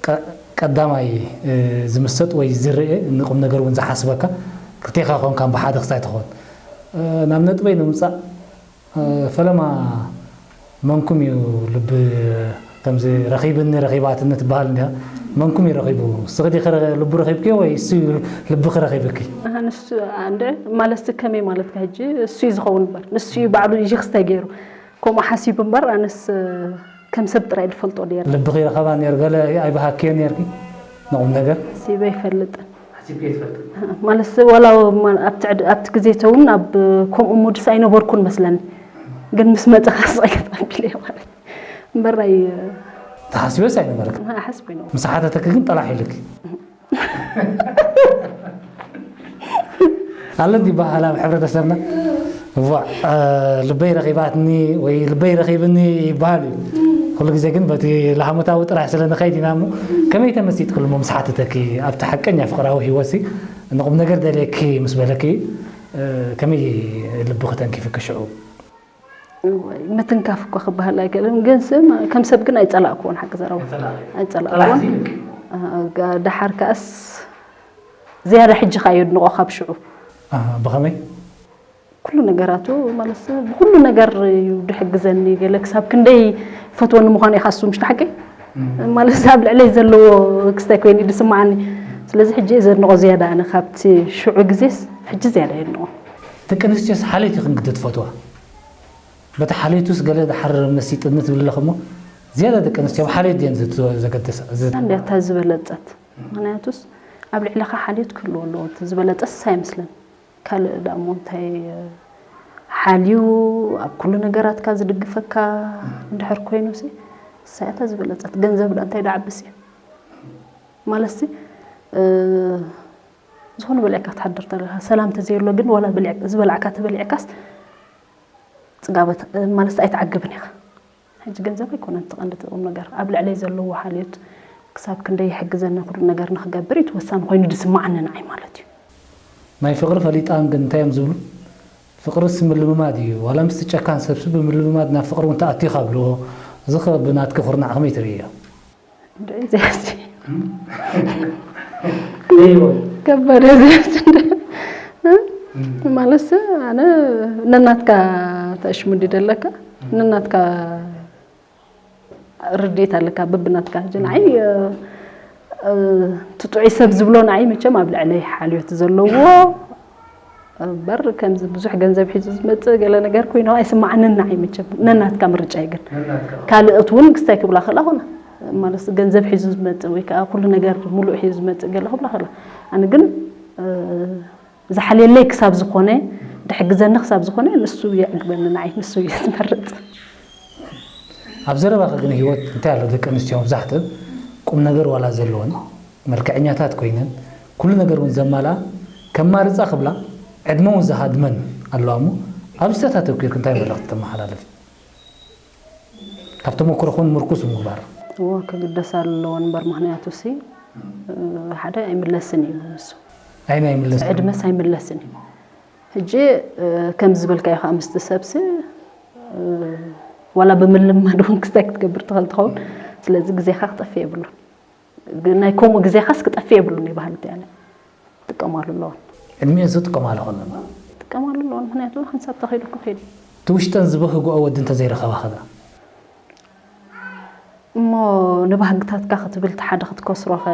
ቀ-፣ ቀዳማይ፣ እ፣ ዝምሰጥ ወይ ዝርአ ንቁም ነገር እውን ዝሓስበካ ክልቴኻ ኮንካ ብሓደ ክስታይ ትኾን። እ፣ ናብ ነጥበይ ንምምጻእ፣ እ፣ ፈለማ መንኩም እዩ ልቢ ከምዚ ረኺብኒ ረኺባትኒ ትበሃል እንዲያ። መንኩም እዩ ረኺቡ? እስኺ ዲኺ ረ-፣ ልቡ ረኺብኪ ወይ እሱ እዩ ልብኺ ረኺብኪ? ኣሃ፣ ንሱ፣ ኣንደ፣ ማለት ከመይ ማለትካ ሕጂ? እሱ እዩ ዝኸውን እምበር። ንሱ እዩ ባዕሉ እዩ ክስታይ ገይሩ። ከምኡ ሓሲቡ እምበር ኣነስ ከም ሰብ ጥራይ ዝፈልጦ ነይረ። ልብኺ ረኸባ ነይሩ፣ ገለ ኣይበሃክዮ ነይርኪ ንቁም ነገር? ሓሲበ ኣይፈልጥን። ሓሲብኪ ኣይትፈልጥን? ማለት ዋላ ማ-፣ ኣብቲ ዕድ-፣ ኣብቲ ግዜ ተውን ኣብ ከምኡ ሙድስ ኣይነበርኩን መስለኒ። ግን ምስ መጸ ካስ ጸገት ኣቢለ ማለት እምበር ኣይ-፣ ተሓስበስ ኣይነበረክን? ኣይ፣ ሓስበ ኣይነበርኩን። ምስ ሓተተኪ ግን ጠላሕ ኢልኪ? ኣሎ እንዲ ይበሃል ኣብ ሕብረተሰብና። እዋ፣ እ፣ ልበይ ረኺባትኒ ወይ ልበይ ረኺብኒ ይበሃል እዩ። ኩሉ ግዜ ግን በቲ ላህሞታዊ ጥራሕ ስለ ንኸይድ ኢና እሞ፣ ከመይ ተመሲጥክሉ እሞ ምስ ሓተተኪ ኣብቲ ሓቀኛ ፍቕራዊ ህይወትሲ ንቁም ነገር ደልየኪ ምስ በለኪ፣ እ፣ ከመይ ልብኺ ተንኪፍኪ ሽዑ? እዋይ፣ ምትንካፍ እኳ ክበሃል ኣይክእልን፣ ግን ስም ከም ሰብ ግን ኣይጸላእክዎን፣ ሓቂ ዘረባ። ኣይጸላእክዎን። ኣይጸላእክዎን። ጠላሕሲ ኢልኪ? እ፣ ጋ-፣ ደሓር ከኣስ ዝያዳ ሕጂ ከኣ የድንቖ ካብ ሽዑ። ኣሃ፣ ብኸመይ? ኩሉ ነገራቱ ማለት ብኩሉ ነገር እዩ ድሕግዘኒ። ገለ ክሳብ ክንደይ ፈትወኒ ምዃኑ ኢኻ እሱ፣ ምሽ ሓቂ? እም። ማለት ኣብ ልዕለይ ዘለዎ ክስታይ ኮይኑ እዩ ዝስምዓኒ። ስለዚ ሕጂ እየ ዘድንቖ ዝያዳ ኣነ ካብቲ ሽዑ ግዜስ ሕጂ ዝያዳ የድንቖ። ደቂ ኣንስትዮስ ሓልዮት ኢኽን ግዲ ትፈትዋ? በቲ ሓልዮቱስ ገለ ድሓር መሲጥኒ ትብል ኣለኺ እሞ፣ ዝያዳ ደቂ ኣንስትዮ ኣብ ሓልዮት ድየን ዝት-፣ ዘገደሳ? ዝ- እሳ እንድያ እታ ዝበለጸት። ምኽንያቱስ ኣብ ልዕለኻ ሓልዮት ክህልዎ ኣለዎ። እቲ ዝበለጸስ እሳ ይመስለኒ። ካልእ ደኣ እሞ እንታይ ሓልዩ ኣብ ኩሉ ነገራትካ ዝድግፈካ እንድሕር ኮይኑሲ፣ እሳ እያ እታ ዝበለጸት። ገንዘብ ደኣ እንታይ ደኣ ዓብስ እዩ? ማለትሲ፣ እ፣ ዝኾነ በሊዕካ ክትሓድር ተለኻ፣ ሰላም ተዘይህሎ ግን ዋላ በሊዕ-፣ ዝበላዕካ ተበሊዕካስ ጽጋበት፣ ማለት ኣይትዓግብን ኢኻ። ሕጂ ገንዘብ ኣይኮነን እቲ ቀንዲ እቲ ቁም ነገር፣ ኣብ ልዕለይ ዘለዎ ሓልዮት ክሳብ ክንደይ ይሕግዘኒ ኩሉ ነገር ንክገብር እዩ እቲ ወሳኒ ኮይኑ ዝስማዓኒ ንዓይ ማለት እዩ። ናይ ፍቕሪ ፈሊጣን ግን እንታይ እዮም ዝብሉ? ፍቕርስ ምልምማድ እዩ፣ ዋላ ምስቲ ጨካን ሰብሲ ብምልምማድ ናብ ፍቕሪ እውን ተኣትዩ ካብ ልዎ። እዚ ኸ ብናትኪ ኩርናዕ ከመይ ትርእዮ? እንድዒ እዚኣሲ ከባድ እያ እዚኣሲ። ማለትስ ኣነ ነናትካ ተሽሙዲ ደለካ ነናትካ ርድኢት ኣለካ በብናትካ ሕጂ ንዓይ እቲ ጥዑይ ሰብ ዝብሎ ንዓይ መቸም ኣብ ልዕለይ ሓልዮት ዘለዎ እምበር ከምዚ ብዙሕ ገንዘብ ሒዙ ዝመፅእ ገለ ነገር ኮይኑ ኣይስማዓንን ንዓይ መቸም ነናትካ ምርጫ እዩ ግን ካልኦት እውን ክስታይ ክብላ ከላ ኮነ ማለት ገንዘብ ሒዙ ዝመፅእ ወይ ከዓ ኩሉ ነገር ሙሉእ ሒዙ ዝመፅእ ገለ ክብላ ከላ ኣነ ግን ዝሓልየለይ ክሳብ ዝኾነ ድሕግዘኒ ክሳብ ዝኾነ ንሱ የዕግበኒ ንዓይ ንሱ እየ ዝመርፅ። ኣብ ዘረባኺ ግን ህይወት እንታይ ኣሎ ደቂ ኣንስትዮ መብዛሕትብ ቁም ነገር ዋላ ዘለወን መልክዐኛታት ኮይነን ኩሉ ነገር እውን ዘማላ ከማርፃ ክብላ ዕድመ እውን ዝሃድመን ኣለዋ እሞ ኣብዚ ተታተኪርክ እንታይ መልእኽቲ ተመሓላልፊ? ካብ ተመክሮኹን ምርኩስ ምግባር። እዎ ክግደስ ኣለዎ እምበር ምኽንያቱ ሲ ሓደ ኣይምለስን እዩ ንሱ። ኣይና ይምለስ። ዕድመስ ኣይምለስን እዩ። ሕጂ ከም ዝበልካዮ ከዓ ምስቲ ሰብሲ ዋላ ብምልማድ እውን ክስታይ ክትገብር ትኽእል ትኸውን። ስለዚ ግዜኻ ክጠፍእ የብሉን። ናይ ከምኡ ግዜኻስ ክጠፍእ የብሉን እዩ ባህልቲ ኣነ። ክጥቀማሉ ኣለወን። ዕድሚኤን ዝጥቀማሉ ከለና ክጥቀማሉ ኣለወን ምክንያቱ ንሓንሳብ ተኺሉ ክኺድ እዩ። እቲ ውሽጠን ዝበህግኦ ወዲ እንተዘይረኸባ ኸ? እሞ ንባህግታትካ ክትብል እቲ ሓደ ክትከስሮ ኸ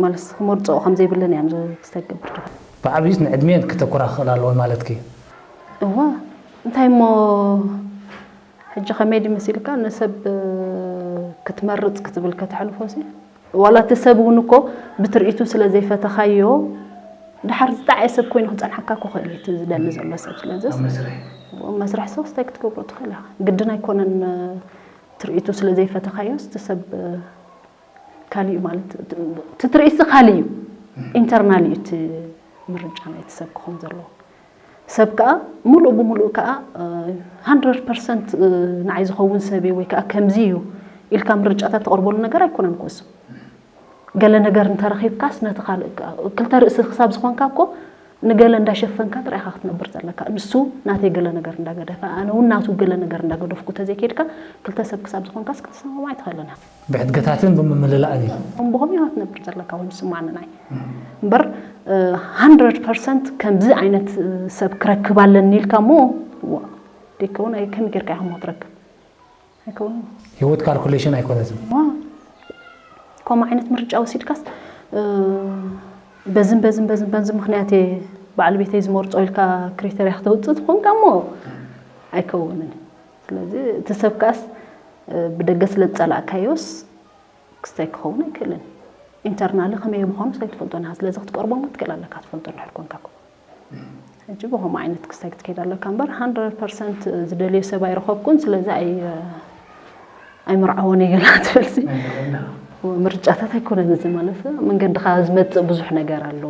ማለትስ ክመርፅኦ ከም ዘይብለን እያ ክስታይ ትገብር ትኽእል። ብዓብዩስ ንዕድሚኤን ክተኩራ ክኽእላ ኣለወን ማለትኪ እዩ? እዋ እንታይ እሞ ሕጂ ከመይ ድዩ መሲልካ ንሰብ ክትመርፅ ክትብል ከተሕልፎ ሲ ዋላ እቲ ሰብ እውን እኮ ብትርኢቱ ስለ ዘይፈተኻዮ ድሓር ዝጠዓየ ሰብ ኮይኑ ክፀንሓካ ክኽእል እዩ እቲ ዝደሊ ዘሎ ሰብ ስለዚ መስርሕ ሰብ ስታይ ክትገብሮ ትኽእል ኢኻ ግድን ኣይኮነን ትርኢቱ ስለ ዘይፈተኻዮ እቲ ሰብ ካሊእ ማለት እቲ ትርኢት እዚ ካሊእ እዩ internal እዩ እቲ ምርጫ ናይቲ ሰብ ክኾን ዘለዎ ሰብ ከዓ ሙሉእ ብሙሉእ ከዓ hundred percent ንዓይ ዝኸውን ሰብ እዩ ወይ ከዓ ከምዚ እዩ ኢልካ ምርጫታት ተቕርበሉ ነገር ኣይኮነን ኮሱ ገለ ነገር እንተረኺብካስ ነቲ ካልእ ክልተ ርእሲ ክሳብ ዝኾንካ እኮ ንገለ እንዳሸፈንካ ጥራይኻ ክትነብር ዘለካ ንሱ ናተይ ገለ ነገር እንዳገደፈ ኣነ እውን ናቱ ገለ ነገር እንዳገደፍኩ ተዘይከድካ ክልተ ሰብ ክሳብ ዝኾንካስ ክትሰማማዕ ኣይትኽእልን ኢኻ ብሕድገታትን ብምምልላእን እዩ። እምብኹም ኢኻ ትነብር ዘለካ ወይ ዝስማዕኒ ናይ እምበር hundred percent ከምዚ ዓይነት ሰብ ክረክብ ኣለኒ ኢልካ እሞ ዋ ደይከውን ኣይ ከመይ ጌርካ ኢኻ እሞ ትረክብ ኣይከውንን። ህይወት ካልኩሌሽን ኣይኮነትን። ዋ ከምኡ ዓይነት ምርጫ ወሲድካስ በዝን በዝን በዝን በዚ ምኽንያት እየ በዓል ቤተይ ዝመርጾ ኢልካ ክሪተርያ ክተውፅእ ትኾንካ እሞ ኣይከውንን። ስለዚ እቲ ሰብ ከኣስ ብደገ ስለ ዝጸላእካዮስ ክስታይ ክኸውን ኣይክእልን። ኢንተርናሊ ከመይ ምዃኑ ስለ ትፈልጦ ንሃ ስለዚ ክትቀርቦ እሞ ትክእል ኣለካ ትፈልጦ እንድሕር ኮንካ እኮ። ሕጂ ብኸምኡ ዓይነት ክስታይ ክትከይድ ኣለካ እምበር hundred percent ዝደልዮ ሰብ ኣይረኸብኩን ስለዚ ኣይ ኣይምርዓዎን እየ ገላ ትበልሲ ምርጫታት ኣይኮነን እዚ ማለት መንገድኻ ዝመፅእ ብዙሕ ነገር ኣሎ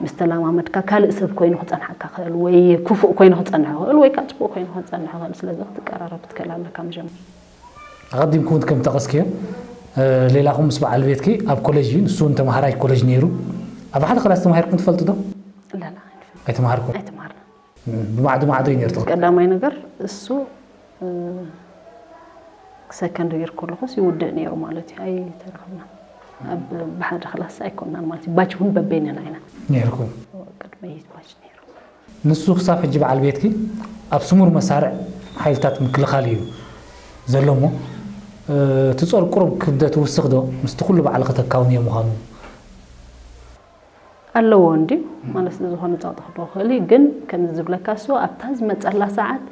ምስ ተላማመድካ ካልእ ሰብ ኮይኑ ክፀንሓካ ክእል ወይ ክፉእ ኮይኑ ክፀንሕ ክእል ወይ ከዓ ፅቡቅ ኮይኑ ክፀንሕ ክእል ስለዚ ክትቀራረብ ትክእል ኣለካ መጀመር ኣቐዲምኩም እውን ከም ጠቐስክዮ ሌላኹም ምስ በዓል ቤትኪ ኣብ ኮሌጅ እዩ፣ ንሱ እውን ተምሃራይ ኮሌጅ ነይሩ። ኣብ ሓደ ክላስ ተማሂርኩም ትፈልጡ ዶ? ላላ ኣይተምሃርኩም? ኣይተምሃርና። ብማዕዶ ማዕዶ እዩ ነይሩ ትኽእል? ቀዳማይ ነገር እሱ ሰከንድ ይር ከለኹስ ይውድእ ነይሩ ማለት እዩ። ኣይተረኸብና። ኣብ ብሓደ ክላስ ኣይኮንናን ማለት እዩ። ባች እውን በበይነና ኢና። ነይርኩም? ቅድመይ ባች ነይሩ። ንሱ ክሳብ ሕጂ በዓል ቤትኪ ኣብ ስሙር መሳርዕ ሓይልታት ምክልኻል እዩ ዘሎ እሞ እቲ ጾር ቁሩብ ክብደት ውስኽ ዶ ምስቲ ኩሉ ባዕልኺ ተካውንዮ ምዃኑ? ኣለዎ እንዲ ማለት ዝኾነ ጸቕጢ ክህልዎ ክእል እዩ ግን ከምዚ ዝብለካ እሱ ኣብታ ዝመጸላ ሰዓት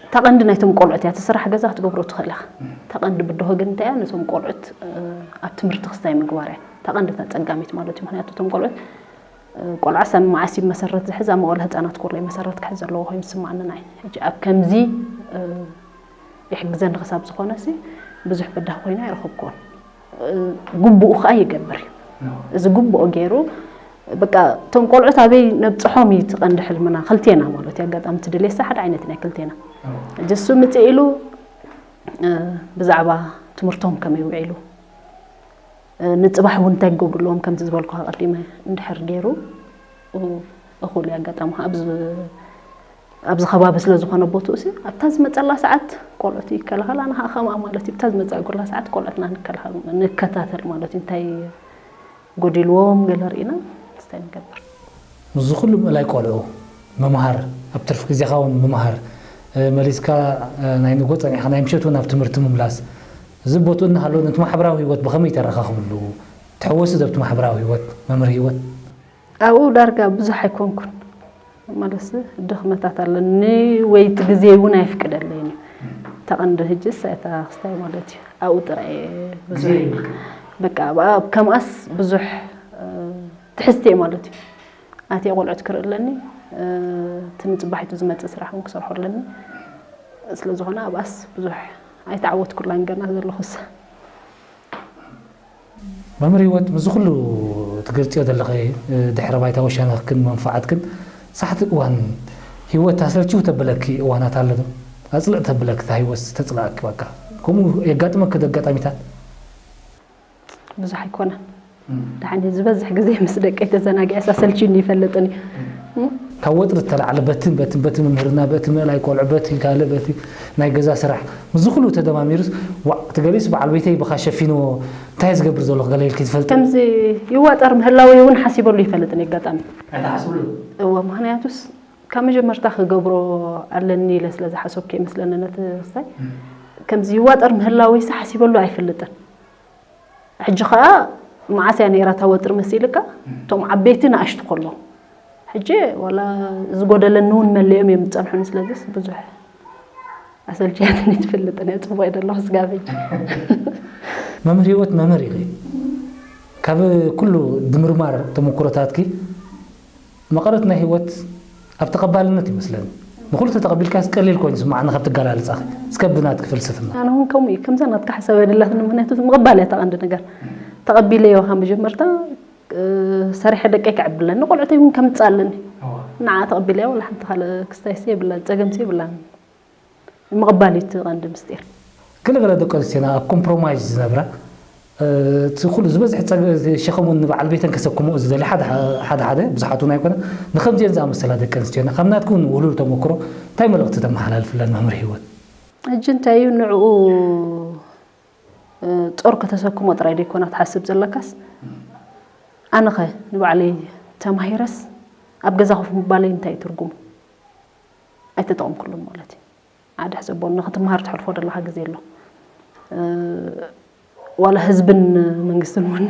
እታ ቀንዲ ናይቶም ቆልዑት እያ እቲ ስራሕ ገዛ ክትገብሮ ትኽእል ኢኻ እታ ቀንዲ ብድሆ ግን እንታይ እያ ነቶም ቆልዑት ኣብ ትምህርቲ ክስታይ ምግባር እያ እታ ቀንዲ እታ ጸጋሚት ማለት እዩ ምክንያቱ እቶም ቆልዑት ቆልዓ ሰብ መዓስ እዩ መሰረት ዝሕዝ ኣብ መዋእለ ህፃናት ኮሎ መሰረት ክሕዝ ዘለዎ ኮይኑ ዝስማዓኒ ናይ ሕጂ ኣብ ከምዚ ይሕግዘኒ ክሳብ ዝኾነ ሲ ብዙሕ በዳህ ኮይና ኣይረኸብኩዎን ግቡኡ ከዓ ይገብር እዩ እዚ ግቡኦ ገይሩ በቃ እቶም ቆልዑት ኣበይ ነብፅሖም እዩ እቲ ቀንዲ ሕልምና ክልቴና ማለት እዩ ኣጋጣሚ ትደልየሳ ሓደ ዓይነት ናይ ክልቴና ሕጂ እሱ ምፅእ ኢሉ ብዛዕባ ትምህርቶም ከመይ ውዒሉ፣ ንፅባሕ እውን እንታይ ክገብሩ ኣለዎም፣ ከምቲ ዝበልኩ ኣቐዲመ እንድሕር ገይሩ እኹል እዩ። ኣጋጣሚ ከዓ ኣብዚ ኣብዚ ከባቢ ስለ ዝኾነ ቦትኡ ሲ ኣብታ ዝመፀላ ሰዓት ቆልዑት ይከላኸል፣ ኣነ ከዓ ከምኣ ማለት እዩ። ኣብታ ዝመፀእኩላ ሰዓት ቆልዑትና ንከላኸል፣ ንከታተል ማለት እዩ። እንታይ ጎዲልዎም ገለ ርኢና እንታይ ንገብር። ምስዚ ኩሉ ምእላይ ቆልዑ ምምሃር፣ ኣብ ትርፊ ግዜኻ እውን ምምሃር፣ መሊስካ ናይ ንጎ ፀኒሕካ ናይ ምሸት እውን ኣብ ትምህርቲ ምምላስ፣ እዚ ቦትኡ እናሃለወ ነቲ ማሕበራዊ ህይወት ብኸመይ ተረኻኽብሉ? ትሕወስስ ኣብቲ ማሕበራዊ ህይወት መምህር ህይወት? ኣብኡ ዳርጋ ብዙሕ ኣይኮንኩን። ማለትሲ ድኽመታት ኣለኒ ወይ እቲ ግዜ እውን ኣይፍቅደለይን እዩ። እታ ቀንዲ ሕጅስ እታ ክስታይ ማለት እዩ። ኣብኡ ጥራይ እየ ብዙሕ በቃ ኣብኣ ከምኣስ ብዙሕ ትሕዝቲ እየ ማለት እዩ። ኣትየ ቆልዑት ክርኢ ኣለኒ። እቲ ንፅባሒቱ ዝመፅእ ስራሕ እውን ክሰርሖ ኣለኒ። ስለ ዝኾነ ኣብኣስ ብዙሕ ኣይተዓወትኩላን ገና ዘለኹስ። መምህር ህይወት፣ ምስዚ ኩሉ ትገልፅዮ ዘለኺ ድሕረ ባይታ ወሻነኽክን መንፍዓትክን ሳሕቲ እዋን ህይወት ኣሰልችው ተብለኪ እዋናት ኣሎ ዶ? ኣፅልእ ተብለኪ እታ ህይወት ተፅላኣኪ በቃ ከምኡ የጋጥመኪ ዶ ኣጋጣሚታት? ብዙሕ ኣይኮነን። ደሓን ዝበዝሕ ግዜ ምስ ደቀይ ተዘናጊዐስ ኣሰልችዩኒ ይፈልጥን እዩ። ካብ ወጥሪ እተላዕለ በትን በትን በቲ ምምህርና በቲ ምእላይ ቆልዑ በቲ ካልእ በቲ ናይ ገዛ ስራሕ ምስዚ ኩሉ ተደማሚሩስ ዋዕ እቲ ገሊኡስ በዓል ቤተይ ብኻ ሸፊንዎ እንታይ እየ ዝገብር ዘለኹ ገለ ኢልኪ ትፈልጢ? ከምዚ ይዋጠር ምህላወይ እውን ሓሲበሉ ይፈልጥን የጋጣሚ። ኣይትሓስብሉ? እወ ምኽንያቱስ ካብ መጀመርታ ክገብሮ ኣለኒ ኢለ ስለ ዝሓሰብኩ ይመስለኒ ነቲ ክስታይ ከምዚ ይዋጠር ምህላወይስ ሓሲበሉ ኣይፈልጥን። ሕጂ ኸኣ መዓስ እያ ነይራ እታ ወጥሪ መሲልካ እቶም ዓበይቲ ንኣሽቱ ከለዉ ሕጂ ዋላ ዝጎደለኒ እውን መሊኦም እዮም ዝጸንሑኒ ስለዚስ ብዙሕ ኣሰልችያትኒ ትፈልጥን እያ ጽቡቕ እየ ዘለኹ ስጋብ ሕጂ መምህር ህይወት መምህር ኢኺ ካብ ኩሉ ድምርማር ተመኩሮታትኪ መቐረት ናይ ህይወት ኣብ ተቐባልነት ይመስለኒ ንኹሉ ተተቐቢልካስ ቀሊል ኮይኑ ስማዓኒ ካብ ትገላልጻኺ እስከ ብናትኪ ፍልስፍና ኣነ እውን ከምኡ እዩ ከምዛ ናትካ ሓሳብ የደላትኒ ምክንያቱ ምቕባል እያ ተቐንዲ ነገር ተቐቢለዮ ካብ መጀመርታ ሰሪሐ ደቀይ ከዕብለኒ ቆልዑተይ እውን ከምፅእ ኣለኒ ንዓ ተቐቢለያ ወላ ሓንቲ ካልእ ክስታይሲ የብላን ፀገምሲ የብላን ምቕባል እዩ እቲ ቀንዲ ምስጢር ገለ ገለ ደቂ ኣንስትዮና ኣብ ኮምፕሮማይዝ ዝነብራ እቲ ኩሉ ዝበዝሕ ሸኸም እውን ንበዓል ቤተን ከሰክምኦ ዝደሊ ሓደ ሓደ ብዙሓት እውን ኣይኮነ ንከምዚአን ዝኣመሰላ ደቂ ኣንስትዮና ካብ ናትኪ እውን ውህሉል ተመክሮ እንታይ መልእኽቲ ተመሓላልፍለን መምህር ህይወት ሕጂ እንታይ እዩ ንዕኡ ጾር ከተሰክሞ ጥራይ ደይኮና ትሓስብ ዘለካስ ኣነኸ ንባዕለይ ተማሂረስ ኣብ ገዛ ኮፍ ምባለይ እንታይ እዩ ትርጉሙ ኣይተጠቐምኩሉን ማለት እዩ ሓደ ሕሰቦ ንኽትመሃር ትሕልፎ ዘለኻ ግዜ ኣሎ ዋላ ህዝብን መንግስትን እውን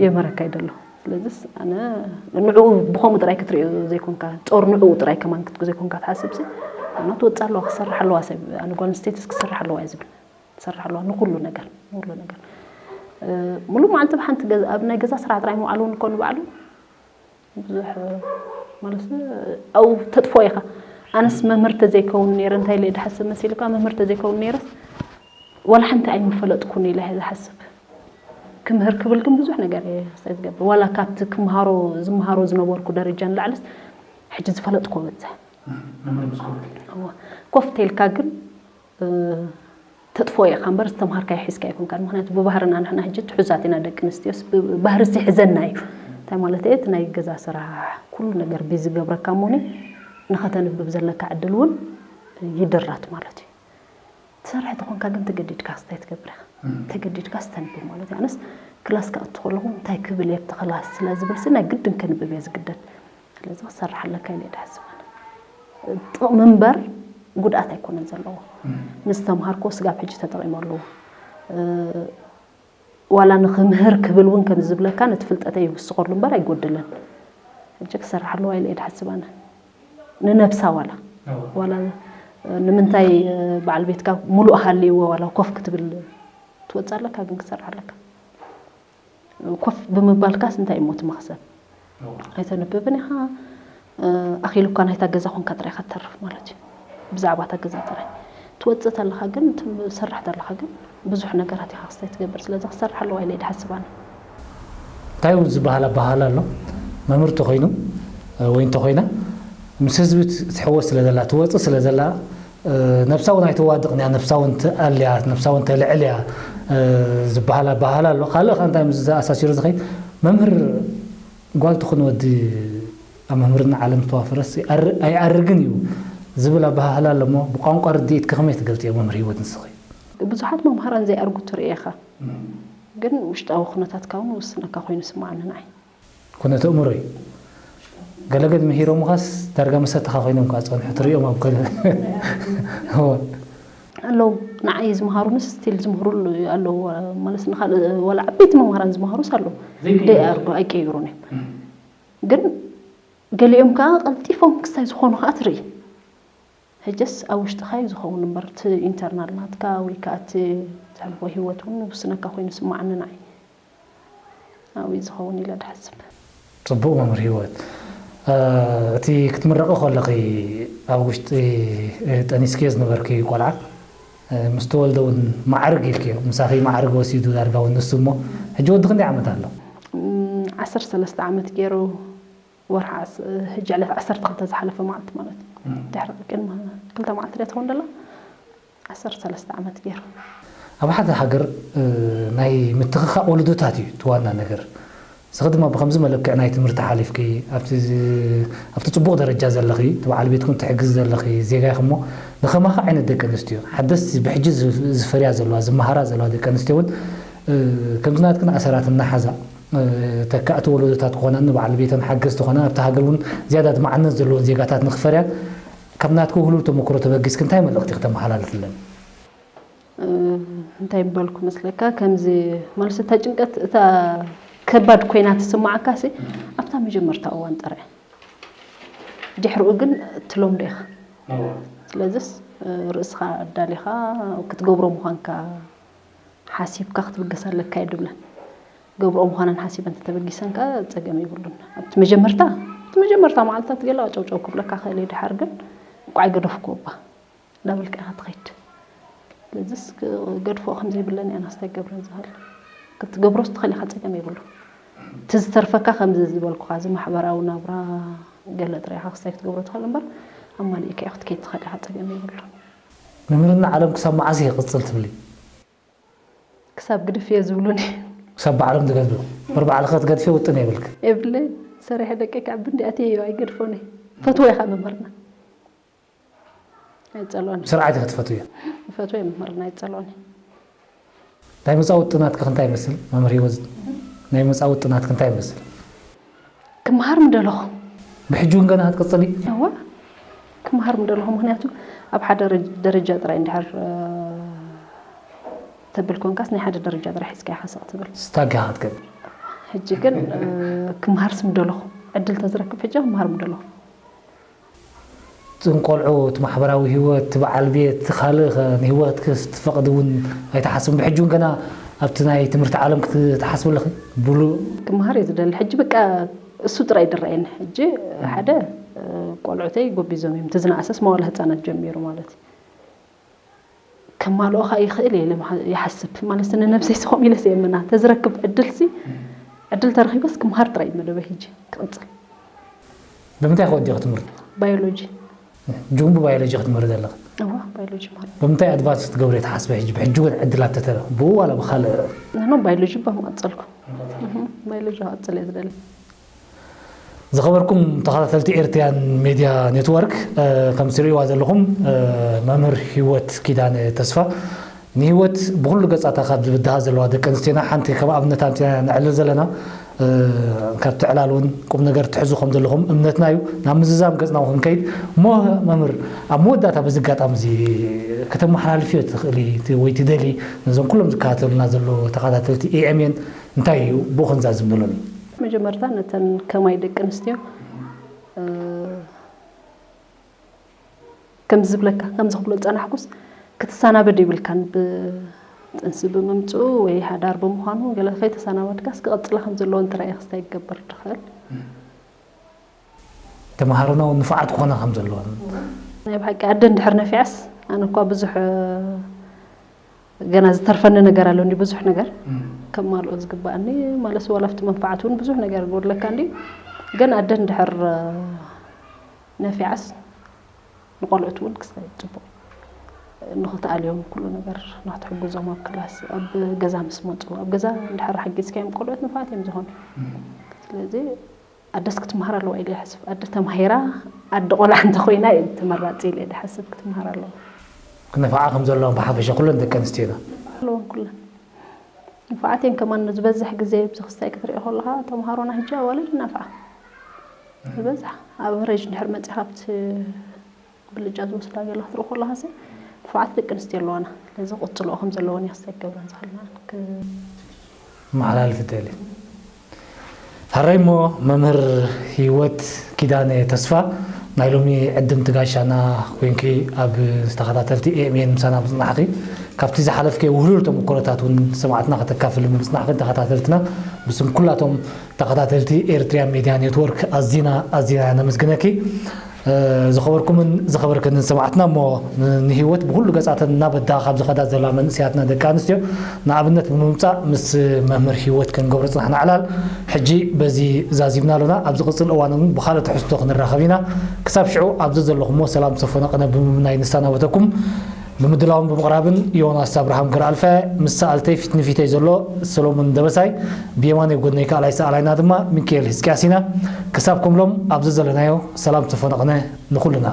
የመረካ ይደሎ ስለዚስ ኣነ ንዕኡ ብኸምኡ ጥራይ ክትሪኦ ዘይኮንካ ጦር ንዕኡ ጥራይ ከማን ክትጉ ዘይኮንካ ትሓስብሲ ኣነ ትወፅእ ኣለዋ ክሰርሕ ኣለዋ ሰብ ኣነ ጓል ኣንስተይትስ ክሰርሕ ኣለዋ እየ ዝብል ትሰርሕ ኣለዋ ንኩሉ ነገር ንኩሉ ነገር ሙሉእ መዓልቲ ብሓንቲ ኣብ ናይ ገዛ ስራሕ ጥራይ ምውዓል እውን እኮ ንባዕሉ ብዙሕ ማለት ኣብኡ ተጥፎ ኢኻ ኣነስ መምህር ተዘይከውን ነይረ እንታይ ኢለ ድሓስብ መሲልካ መምህር ተዘይከውን ነይረስ ዋላ ሓንቲ ኣይምፈለጥኩን ኢለ ዝሓስብ ክምህር ክብል ግን ብዙሕ ነገር እየ ዝገብር ዋላ ካብቲ ክምሃሮ ዝምሃሮ ዝነበርኩ ደረጃ ንላዕልስ ሕጂ ዝፈለጥኩ በዝሕ ኮፍ ተልካ ግን ተጥፎ ኢኻ እምበር ዝተምሃርካዮ ሒዝካ ኣይኮንካን ምክንያቱ ብባህርና ንሕና ሕጂ ትሑዛት ኢና ደቂ ኣንስትዮስ ባህርስ ይሕዘና እዩ እንታይ ማለት እየ እቲ ናይ ገዛ ስራሕ ኩሉ ነገር ቢዚ ገብረካ እሞኒ ንኸተንብብ ዘለካ ዕድል እውን ይድራት ማለት እዩ ትሰርሒ ተኾንካ ግን ተገዲድካ ስታይ ትገብር ኢኻ ተገዲድካ ስተንብብ ማለት እዩ ኣነስ ክላስ ክኣቱ ከለኹ እንታይ ክብል እየ ኣብቲ ክላስ ስለ ዝብልሲ ናይ ግድን ከንብብ እየ ዝግደድ ስለዚ ክሰርሕ ኣለካ ኢለ ድሓስብ ኣነ ጥቕሚ እምበር ጉድኣት ኣይኮነን ዘለዎ ንዝተምሃርኮ ስጋብ ሕጂ ተጠቒመሉ ዋላ ንክምህር ክብል እውን ከም ዝብለካ ነቲ ፍልጠተይ ይውስኸሉ እምበር ኣይጎድልን ሕጂ ክሰርሕ ኣለዋ ኢለ ድሓስብ ኣነ ንነብሳ ዋላ ዋላ ንምንታይ በዓል ቤትካ ሙሉእ ሃልይዎ ዋላ ኮፍ ክትብል ትወፅእ ኣለካ ግን ክሰርሕ ኣለካ ኮፍ ብምባልካስ እንታይ እሞ እቲ መኽሰብ ኣይተንብብን ኢኻ ኣኺሉካ ናይታ ገዛ ኮንካ ጥራይ ኢኻ ትተርፍ ማለት እዩ ብዛዕባ እታ ገዛ ጥራይ ትወፅእ ተለኻ ግን ትሰርሕ ተለኻ ግን ብዙሕ ነገራት ኢኻ ክስታይ ትገብር ስለዚ ክሰርሕ ኣለዋ ኢለ ድሓስብ ኣነ እንታይ እውን ዝበሃል ኣበሃህላ ኣሎ መምህር ተኮይኑ ወይ እንተኮይና ምስ ህዝቢ ትሕወስ ስለ ዘላ ትወፅእ ስለ ዘላ ነብሳ እውን ኣይተዋድቕን እያ፣ ነብሳ እውን ትኣል እያ፣ ነብሳ እውን ተልዕል እያ ዝበሃል ኣበሃህላ ኣሎ። ካልእ ከ እንታይ ምስ ኣሳሲሩ ዝኸይድ መምህር ጓል ትኹን ወዲ ኣብ መምህርና ዓለም ዝተዋፈረስ ኣይኣርግን እዩ ዝብል ኣበሃህላ ኣሎ። እሞ ብቋንቋ ርድኢት ከመይ ትገልጽዮ መምህር ህይወት ንስኺ? ብዙሓት መምሃራን ዘይኣርጉ ትርኢ ኢኻ፣ ግን ውሽጣዊ ኩነታትካ እውን ውስነካ ኮይኑ ስማዓኒ ንዓይ። ኩነት ኣእምሮ እዩ። ገለገል ምሂሮምኻስ ዳርጋ መሰትኻ ኮይኖም ከዓ ዝፀንሑ ትሪኦም ኣብ ገለ እወ። ኣለዉ ንዓይ ዝመሃሩኒ ስቲል ዝምህሩ ኣለዉ ማለት ንካልእ ዋላ ዓበይቲ መምሃራን ዝመሃሩስ ኣለዉ ዘይቀይሩ። ደይኣርጉ ኣይቀይሩን እዮም ግን ገሊኦም ከዓ ቀልጢፎም ክስታይ ዝኾኑ ከዓ ትርኢ ሕጅስ ኣብ ውሽጥኻ እዩ ዝኸውን እምበር እቲ ኢንተርናል ናትካ ወይ ከዓ እቲ ትሕልፎ ህይወት እውን ውስነካ ኮይኑ ስማዓኒ ንዓይ ኣብኡ እዩ ዝኸውን ኢለ ድሓስብ። ፅቡቕ መምህር ህይወት እቲ ክትምረቒ ከለኺ ኣብ ውሽጢ ጠኒስክዮ ዝነበርኪ ቆልዓ ምስ ተወልደ እውን ማዕርግ ኢልክዮ ምሳኺ ማዕርግ ወሲዱ ዳርጋ እውን ንሱ እሞ ሕጂ ወዲ ክንደይ ዓመት ኣሎ? ዓሰርተ ሰለስተ ዓመት ገይሩ ወርሒ ዓስ- ሕጂ ዕለት ዓሰርተ ክልተ ዝሓለፈ መዓልቲ ማለት እዩ። ድሕሪ ቅድሚ ክልተ መዓልቲ ድያ ትኸውን ደላ ዓሰርተ ሰለስተ ዓመት ገይሩ። ኣብ ሓደ ሃገር ናይ ምትኽኻእ ወለዶታት እዩ እቲ ዋና ነገር። ንስኺ ድማ ብኸምዚ መለክዕ ናይ ትምህርቲ ሓሊፍኪ ኣብቲ ዝ- ኣብቲ ፅቡቕ ደረጃ ዘለኺ እቲ በዓል ቤትኩም ትሕግዚ ዘለኺ ዜጋ ኢኺ እሞ ንኸማኺ ዓይነት ደቂ ኣንስትዮ ሓደስቲ ብሕጂ ዝ- ዝፈርያ ዘለዋ ዝመሃራ ዘለዋ ደቂ ኣንስትዮ እውን ከምዚ ናትክን ኣሰራት እናሓዛ ተካእቲ ወለዶታት ክኾና ንበዓል ቤተን ሓገዝቲ ኮና ኣብቲ ሃገር እውን ዝያዳ ማዕነት ዘለዎን ዜጋታት ንክፈርያን ካብ ናትኪ ውህሉል ተመክሮ ተበጊስኪ እንታይ መልእኽቲ ክተመሓላልፍለን? እንታይ ምበልኩ መስለካ ከምዚ ማለት እታ ጭንቀት እታ ከባድ ኮይና ትስማዓካ ሲ ኣብታ መጀመርታ እዋን ጥራይ ድሕሪኡ ግን ትለምዶ ኢኻ ስለዚስ ርእስኻ ኣዳሊኻ ክትገብሮ ምዃንካ ሓሲብካ ክትብገስ ኣለካ እየ ድብለን። ገብርኦ ምዃነን ሓሲበን ተተበጊሰን ከኣ ጸገም የብሉን። ኣብቲ መጀመርታ ኣብቲ መጀመርታ መዓልትታት ገለ ኣጨውጨው ክብለካ ክእል እየ ድሓር ግን እንቋዕ ገደፍክዎ እባ እንዳበልካ ኢኻ ትኸይድ። ስለዚስ ክገድፍኦ ከም ዘይብለን እየ ኣነስ እንታይ ክገብረን ዝኽእል። ክትገብሮስ ትኽእል ኢኻ ጸገም የብሉን። እቲ ዝተርፈካ ከምዚ ዝበልኩኻ እዚ ማሕበራዊ ናብራ ገለ ጥራይ ኢኻ ክስታይ ክትገብሮ ትኽእል እምበር ኣማሊእካዮ ክትከይድ ትኽእል ኢኻ ጸገም የብሉን። መምህርና ዓለም ክሳብ መዓስ እየ ክቕጽል ትብሊ? ክሳብ ግድፍዮ ዝብሉኒ። ክሳብ ባዕሎም ዝገድፉ። እምበር ባዕልኺ ክትገድፍዮ ውጥን የብልክን። የብለይን። ሰሪሐ ደቀይ ከዕቢ እንድየ ኣትየዮ ኣይገድፎን እየ። እፈትዎ እየ ከዓ መምህርና። ኣይፀልኦን እየ። ስርዓት ኢኺ ትፈትውዮ። እፈትዎ እየ መምህርና ኣይፀልኦን እየ። ናይ ምፃእ ውጥናትኪ እንታይ ይመስል? መምህር ህይወት ናይ ምፃእ ውጥናትኪ እንታይ ይመስል? ክመሃር ምደለኹ። ብሕጂ እውን ገና ክትቅፅሊ? እወ ክመሃር ምደለኹ ምኽንያቱ ኣብ ሓደ ደረጃ ጥራይ እንድሕር ተብል ኮንካስ ናይ ሓደ ደረጃ ጥራይ ሒዝካ ኢኻ ስቕ ትብል። ስታግ ኢኻ ክትገብር። ሕጂ ግን ክመሃርስ ምደለኹ ዕድል ተዝረክብ ሕጂ ክመሃር ምደለኹ። እቶም ቆልዑ እቲ ማሕበራዊ ህይወት እቲ በዓል ቤት እቲ ካልእ ኸ ንህይወትኪ ትፈቕዲ እውን ኣይትሓስብን ብሕጂ እውን ገና ኣብቲ ናይ ትምህርቲ ዓለም ክትሓስቢ ኣለኺ ብሉ ክመሃር እየ ዝደሊ ሕጂ በቃ እሱ ጥራይ ድረኣየኒ ሕጂ ሓደ ቆልዑተይ ጎቢዞም እዮም እቲ ዝነኣሰስ መዋለ ህፃናት ጀሚሩ ማለት እዩ ከማልኦኻ ይኽእል እየ ኢለ ይሓስብ ማለት ንነብሰይ ስኸም ኢለ ስየምና ተዝረክብ ዕድልሲ ዕድል ተረኺበስ ክምሃር ጥራይ መደበ ሂጂ ክቕፅል ብምንታይ ክወዲኦ ክትምህሪ ባዮሎጂ ጁን ብባዮሎጂ ክትምህሪ ዘለኺ እዋ ባዮሎጂ ማለት ብምንታይ ኣድቫንስ ክትገብሪ ትሓስቢ ሕጂ ብሕጂ እውን ዕድላት ተተረ ብኡ ዋላ ብካልእ ንሕኖ ባዮሎጂ እባ ምቐፀልኩ ባዮሎጂ ክቐፅል እየ ዝደሊ ዝኸበርኩም ተኸታተልቲ ኤርትያን ሜድያ ኔትወርክ ከም ትሪእዋ ዘለኹም መምህር ህይወት ኪዳነ ተስፋ ንህይወት ብኩሉ ገጻታ ካብ ዝብድሃ ዘለዋ ደቂ ኣንስትዮና ሓንቲ ከም ኣብነት ኣምፂና ነዕልል ዘለና ካብቲ ዕላል እውን ቁም ነገር ትሕዙ ከም ዘለኹም እምነትና እዩ ናብ ምዝዛም ገጽና እውን ክንከይድ እሞ መምህር ኣብ መወዳእታ በዚ ኣጋጣሚ እዚ ከተመሓላልፍዮ ትኽእሊ ወይ ትደሊ ነዞም ኩሎም ዝከታተሉና ዘለዉ ተኸታተልቲ ኤኤምኤን እንታይ እዩ ብኡ ክንዛዝም ንብለሉ። መጀመርታ ነተን ከማይ ደቂ ኣንስትዮ ከምዚ ዝብለካ ከምዚ ክብሎ ዝፀናሕኩስ ክትሰናበድ የብልካን ብጥንሲ ብምምፅኡ ወይ ሓዳር ብምዃኑ ገለ ከይተሰናበድካስ ክቐፅላ ከም ዘለዎን ጥራይ ክስታይ ክገብር ትኽእል ተምሃሮና እውን ንፉዓት ክኾና ከም ዘለወን ናይ ብሓቂ ኣደ እንድሕር ነፊዓስ ኣነ እኳ ብዙሕ ገና ዝተርፈኒ ነገር ኣሎ እንዲ ብዙሕ ነገር ከማልኦ ዝግባኣኒ ማለት ዋላ ኣብቲ መንፋዓት እውን ብዙሕ ነገር ይጎድለካ እንዲ ግን ኣደ እንድሕር ነፊዓስ ንቆልዑት እውን ክስታይ ፅቡቅ ንኽትኣልዮም ኩሉ ነገር ንኽትሕግዞም ኣብ ክላስ ኣብ ገዛ ምስ መፁ ኣብ ገዛ እንድሕር ሓጊዝካዮም ቆልዑት ንፋት እዮም ዝኾኑ። ስለዚ ኣደስ ክትመሃር ኣለዋ ኢለ ይሓስብ። ኣደ ተማሂራ ኣደ ቆልዓ እንተኮይና እዩ ተመራፂ ኢለ ይሓስብ። ክትመሃር ኣለዋ። ክነፋዓ ከም ዘለዎም ብሓፈሻ ኩለን ደቂ ኣንስትዮና ኣለዎም ኩለን ንፋዓት እየን። ከማን ዝበዝሕ ግዜ ኣብዚ ክስታይ ክትሪኦ ከለካ ተምሃሮና ሕጂ ኣዋልድ እናፍዓ ዝበዝሕ ኣብ ሬጅ ድሕር መፂ ካብቲ ብልጫ ዝወስዳ ገለ ክትርኢ ከለካ ሲ ንፉዓት ደቂ ኣንስትዮ ኣለዋና። ስለዚ ቅፅልኦ ከም ዘለወን እየ ክስታይ ክገብረን ዝኽእልና መሓላልፍ ደሊ። ሕራይ እሞ መምህር ህይወት ኪዳነ ተስፋ ናይ ሎሚ ዕድምቲ ጋሻና ኮይንኪ ኣብ ተኸታተልቲ ኤኤምኤን ምሳና ምፅናሕኺ ካብቲ ዝሓለፍኪ ውህሉል ተመክሮታት እውን ሰማዕትና ከተካፍል ምፅናሕኽን ተኸታተልትና ብስም ኩላቶም ተኸታተልቲ ኤርትርያ ሜድያ ኔትወርክ ኣዚና ኣዚና ነመስግነኪ። ዝኸበርኩምን ዝኸበርክንን ሰማዕትና እሞ ንህይወት ብኩሉ ገጻተን እናበዳ ካብ ዝኸዳ ዘላ መንእስያትና ደቂ ኣንስትዮ ንኣብነት ብምምጻእ ምስ መምህር ህይወት ክንገብሮ ጽናሕና ዕላል ሕጂ በዚ ዛዚምና ኣሎና። ኣብ ዝቕጽል እዋን እውን ብኻልእ ትሕዝቶ ክንራኸብ ኢና። ክሳብ ሽዑ ኣብዚ ዘለኹሞ ሰላም ሰፈነ ቅነ ብምምናይ ንሰናበተኩም። ብምድላውን ብምቕራብን ዮናስ ኣብርሃም ገረኣልፈ፣ ምስ ሰኣልተይ ፊት ንፊተይ ዘሎ ሰሎሞን ደበሳይ፣ ብየማነይ ጎድነይ ካልኣይ ሰኣላይና ድማ ሚካኤል ህዝቅያስ ኢና። ክሳብ ከምሎም ኣብዚ ዘለናዮ ሰላም ተፈነቕነ ንኹልና።